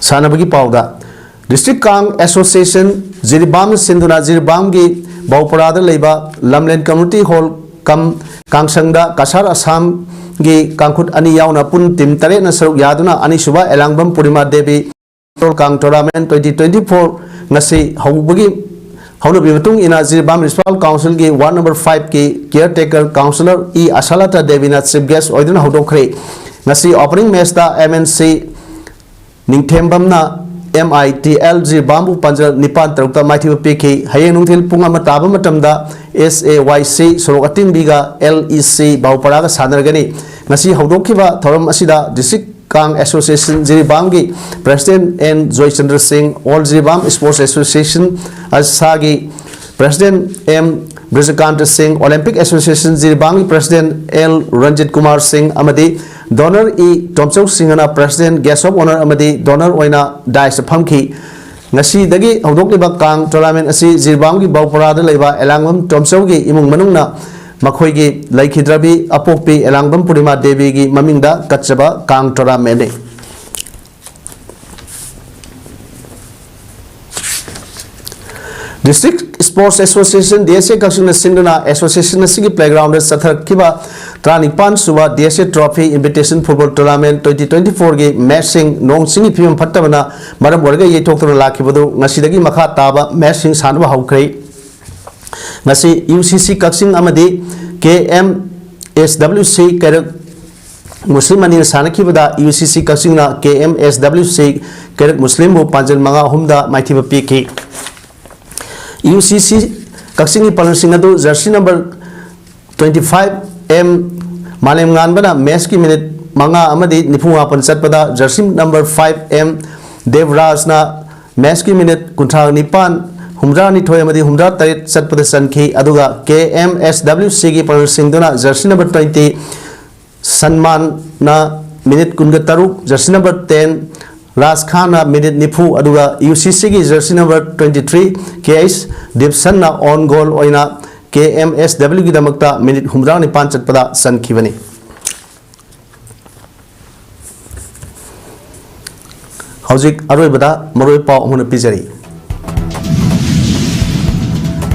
ꯁꯥꯟꯅꯕꯒꯤ ꯄꯥꯎꯗ, District Kang Association ꯖꯤꯔꯤꯕꯥꯝꯅ ꯁꯤꯟꯗꯨꯅ ꯖꯤꯔꯤꯕꯥꯝꯒꯤ ꯕꯧꯄꯔꯥꯗ ꯂꯩꯕ ꯂꯝꯂꯦꯟ community hall cum ꯀꯥꯡꯁꯪꯗ ꯀꯁꯥꯔ ꯑꯁꯥꯝꯒꯤ ꯀꯥꯡꯈꯨꯠ ꯑꯅꯤ ꯌꯥꯎꯅ ꯄꯨꯟꯅ team ꯇꯔꯦꯠꯅ ꯁꯔꯨꯛ ꯌꯥꯗꯨꯅ ꯑꯅꯤꯁꯨꯕ ꯑꯦꯂꯥꯡꯕꯝ ꯄꯨꯔꯅꯤꯃꯥ ꯗꯦꯕꯤ ꯀꯥꯡ tournament twenty twenty-four ꯉꯁꯤ ꯍꯧꯕꯒꯤ ꯍꯧꯅꯕꯤ ꯃꯇꯨꯡ ꯏꯟꯅ ꯖꯤꯔꯤꯕꯥꯝ Municipal Council ꯒꯤ ward number five ꯀꯤ caretaker councillor E ꯑꯁꯥꯂꯇꯥ ꯗꯦꯕꯤꯅ chief guest ꯑꯣꯏꯗꯨꯅ ꯍꯧꯗꯣꯛꯈ꯭ꯔꯦ꯫ ꯉꯁꯤ opening match ꯇ M N C ꯅꯤꯡꯊꯦꯝꯕꯝꯅ M I T L ꯖꯤꯔꯤꯕꯥꯝꯕꯨ ꯄꯥꯟꯖꯜ ꯅꯤꯄꯥꯟ ꯇꯔꯨꯛꯇ ꯃꯥꯏꯊꯤꯕ ꯄꯤꯈꯤ꯫ ꯍꯌꯦꯡ ꯅꯨꯡꯊꯤꯜ ꯄꯨꯡ ꯑꯃ ꯇꯥꯕ ꯃꯇꯝꯗ S A Y C ꯁꯣꯔꯣꯛ ꯑꯇꯤꯡꯕꯤꯒ L E C ꯕꯥꯎꯄꯔꯥꯒ ꯁꯥꯟꯅꯔꯒꯅꯤ꯫ ꯉꯁꯤ ꯍꯧꯗꯣꯛꯈꯤꯕ ꯊꯧꯔꯝ ꯑꯁꯤꯗ District Kang Association ꯖꯤꯔꯤꯕꯥꯝꯒꯤ President N Joychandra ꯁꯤꯡ, All ꯖꯤꯔꯤꯕꯥꯝ Sports Association ꯑꯁꯥꯒꯤ President M ꯕ꯭ꯔꯖꯀꯥꯟꯇ ꯁꯤꯡ, Olympic Association ꯖꯤꯔꯤꯕꯥꯝꯒꯤ President L Ranjit Kumar ꯁꯤꯡ ꯑꯃꯗꯤ Donor ꯏ ꯇꯣꯝꯆꯧ ꯁꯤꯡꯍꯅ President, Guest of Honour ꯑꯃꯗꯤ Donor ꯑꯣꯏꯅ dais ꯇ ꯐꯝꯈꯤ꯫ ꯉꯁꯤꯗꯒꯤ ꯍꯧꯗꯣꯛꯂꯤꯕ ꯀꯥꯡ tournament ꯑꯁꯤ ꯖꯤꯔꯤꯕꯥꯝꯒꯤ ꯕꯧꯄꯔꯥꯗ ꯂꯩꯕ ꯑꯦꯂꯥꯡꯕꯝ ꯇꯣꯝꯆꯧꯒꯤ ꯏꯃꯨꯡ ꯃꯅꯨꯡꯅ ꯃꯈꯣꯏꯒꯤ ꯂꯩꯈꯤꯗ꯭ꯔꯕꯤ ꯑꯄꯣꯛꯄꯤ ꯑꯦꯂꯥꯡꯕꯝ ꯄꯨꯔꯅꯤꯃꯥ ꯗꯦꯕꯤꯒꯤ ꯃꯃꯤꯡꯗ ꯀꯠꯆꯕ ꯀꯥꯡ tournament ꯅꯤ꯫ District Sports Association, D S A ꯀꯛꯆꯤꯡꯅ ꯁꯤꯟꯗꯨꯅ association ꯑꯁꯤꯒꯤ playground ꯗ ꯆꯠꯊꯔꯛꯈꯤꯕ ꯇꯔꯥꯅꯤꯄꯥꯟ ꯁꯨꯕ D S A Trophy Invitation Football Tournament twenty twenty-four ꯒꯤ match ꯁꯤꯡ ꯅꯣꯡ ꯆꯤꯡꯒꯤ ꯐꯤꯕꯝ ꯐꯠꯇꯕꯅ ꯃꯔꯝ ꯑꯣꯏꯔꯒ ꯌꯩꯊꯣꯛꯇꯨꯅ ꯂꯥꯛꯈꯤꯕꯗꯨ ꯉꯁꯤꯗꯒꯤ ꯃꯈꯥ ꯇꯥꯕ match ꯁꯤꯡ ꯁꯥꯟꯅꯕ ꯍꯧꯈ꯭ꯔꯦ꯫ ꯉꯁꯤ U C C ꯀꯛꯆꯤꯡ ꯑꯃꯗꯤ K M S W C ꯀꯩꯔꯛ ꯃꯨꯁꯂꯤꯝ ꯑꯅꯤꯅ ꯁꯥꯟꯅꯈꯤꯕꯗ U C C ꯀꯛꯆꯤꯡꯅ K M S W C ꯀꯩꯔꯛ ꯃꯨꯁꯂꯤꯝꯕꯨ ꯄꯥꯟꯖꯜ ꯃꯉꯥ ꯑꯍꯨꯝꯗ ꯃꯥꯏꯊꯤꯕ ꯄꯤꯈꯤ꯫ U C C ꯀꯛꯆꯤꯡꯒꯤ ꯄꯥꯡꯒꯜꯁꯤꯡ ꯑꯗꯨ jersey number twenty-five M ꯃꯥꯂꯦꯝꯉꯥꯟꯕꯅ match ꯀꯤ minute ꯃꯉꯥ ꯑꯃꯗꯤ ꯅꯤꯐꯨ ꯃꯥꯄꯟ ꯆꯠꯄꯗ jersey number five M ꯗꯦꯕꯔꯥꯖꯅ match ꯀꯤ minute ꯀꯨꯟꯊ꯭ꯔꯥ ꯅꯤꯄꯥꯟ, ꯍꯨꯝꯗ꯭ꯔꯥ ꯅꯤꯊꯣꯏ ꯑꯃꯗꯤ ꯍꯨꯝꯗ꯭ꯔꯥ ꯇꯔꯦꯠ ꯆꯠꯄꯗ ꯆꯟꯈꯤ꯫ ꯑꯗꯨꯒ K M S W C ꯒꯤ ꯄꯥꯡꯒꯜꯁꯤꯡꯗꯨꯅ jersey number twenty ꯁꯟꯃꯥꯟꯅ minute ꯀꯨꯟꯒ ꯇꯔꯨꯛ, jersey number ten ꯔꯥꯖ ꯈꯥꯟꯅ ꯃꯤꯅꯤꯠ ꯅꯤꯐꯨ, ꯑꯗꯨꯒ ꯌꯨ ꯁꯤ ꯁꯤꯒꯤ ꯖꯔꯁꯤ ꯅꯝꯕꯔ ꯇ꯭ꯋꯦꯟꯇꯤ ꯊ꯭ꯔꯤ, ꯀꯦ ꯑꯩꯆ ꯗꯤꯞꯁꯟꯅ ꯑꯣꯟ ꯒꯣꯜ ꯑꯣꯏꯅ ꯀꯦ ꯑꯦꯝ ꯑꯦꯁ ꯗꯕ꯭ꯂꯤꯎꯒꯤꯗꯃꯛꯇ ꯃꯤꯅꯤꯠ ꯍꯨꯝꯗ꯭ꯔꯥ ꯅꯤꯄꯥꯟ ꯆꯠꯄꯗ ꯆꯟꯈꯤꯕꯅꯤ꯫ ꯍꯧꯖꯤꯛ ꯑꯔꯣꯏꯕꯗ ꯃꯔꯨꯑꯣꯏꯕ ꯄꯥꯎ ꯑꯃꯅ ꯄꯤꯖꯔꯤ꯫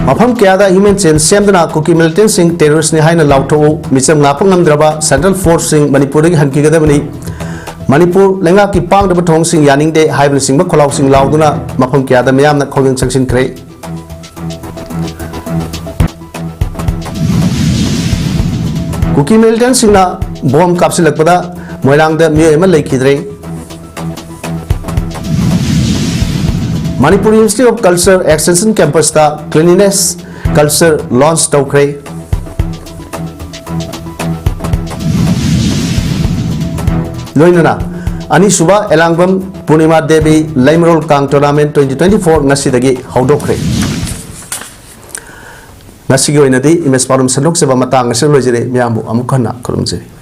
ꯃꯐꯝ ꯀꯌꯥꯗ ꯍ꯭ꯌꯨꯃꯦꯟ ꯆꯦꯟ ꯁꯦꯝꯗꯨꯅ ꯀꯨꯀꯤ ꯃꯤꯂꯤꯇꯦꯟꯁꯤꯡ ꯇꯦꯔꯣꯔꯤꯁ꯭ꯠꯅꯤ ꯍꯥꯏꯅ ꯂꯥꯎꯊꯣꯛꯎ, ꯃꯤꯆꯝ ꯉꯥꯛꯄ ꯉꯝꯗ꯭ꯔꯕ ꯁꯦꯟꯇ꯭ꯔꯦꯜ ꯐꯣꯔꯁꯁꯤꯡ ꯃꯅꯤꯄꯨꯔꯗꯒꯤ ꯍꯟꯈꯤꯒꯗꯕꯅꯤ꯫ ꯃꯅꯤꯄꯨꯔ ꯂꯩꯉꯥꯛꯀꯤ ꯄꯥꯡꯗꯕ ꯊꯧꯑꯣꯡꯁꯤꯡ ꯌꯥꯅꯤꯡꯗꯦ ꯍꯥꯏꯕꯅꯆꯤꯡꯕ ꯈꯣꯜꯂꯥꯎꯁꯤꯡ ꯂꯥꯎꯗꯨꯅ ꯃꯐꯝ ꯀꯌꯥꯗ ꯃꯤꯌꯥꯝꯅ ꯈꯣꯡꯖꯪ ꯆꯪꯁꯤꯟꯈ꯭ꯔꯦ꯫ ꯀꯨꯀꯤ ꯃꯤꯂꯤꯇꯦꯟꯁꯤꯡꯅ ꯕꯣꯝ ꯀꯥꯞꯁꯤꯜꯂꯛꯄꯗ ꯃꯣꯏꯔꯥꯡꯗ ꯃꯤꯑꯣꯏ ꯑꯃ ꯂꯩꯈꯤꯗ꯭ꯔꯦ꯫ Manipur institute of culture extension ꯀꯦꯝꯄꯁꯇ ꯀ꯭ꯂꯤꯅꯤꯅꯦꯁ ꯀꯜꯆꯔ ꯂꯣꯟꯆ ꯇꯧꯈ꯭ꯔꯦ꯫ ꯂꯣꯏꯅꯅ ꯑꯅꯤꯁꯨꯕ ꯑꯦꯂꯥꯡꯕꯝ ꯄꯨꯔꯅꯤꯃꯥ ꯗꯦꯕꯤ ꯂꯩꯃꯔꯣꯜ ꯀꯥꯡ ꯇꯣꯔꯅꯥꯃꯦꯟ ꯇ꯭ꯋꯦꯟꯇꯤ ꯇ꯭ꯋꯦꯟꯇꯤ ꯐꯣꯔ ꯉꯁꯤꯗꯒꯤ ꯍꯧꯗꯣꯛꯈ꯭ꯔꯦ꯫ ꯉꯁꯤꯒꯤ ꯑꯣꯏꯅꯗꯤ ꯏꯃꯦꯖ ꯄꯥꯎꯗꯝ ꯁꯟꯗꯣꯛꯆꯕ ꯃꯇꯥꯡ ꯑꯁꯤꯗ ꯂꯣꯏꯖꯔꯦ꯫ ꯃꯌꯥꯝꯕꯨ ꯑꯃꯨꯛ ꯍꯟꯅ ꯈꯨꯔꯨꯝꯖꯔꯤ꯫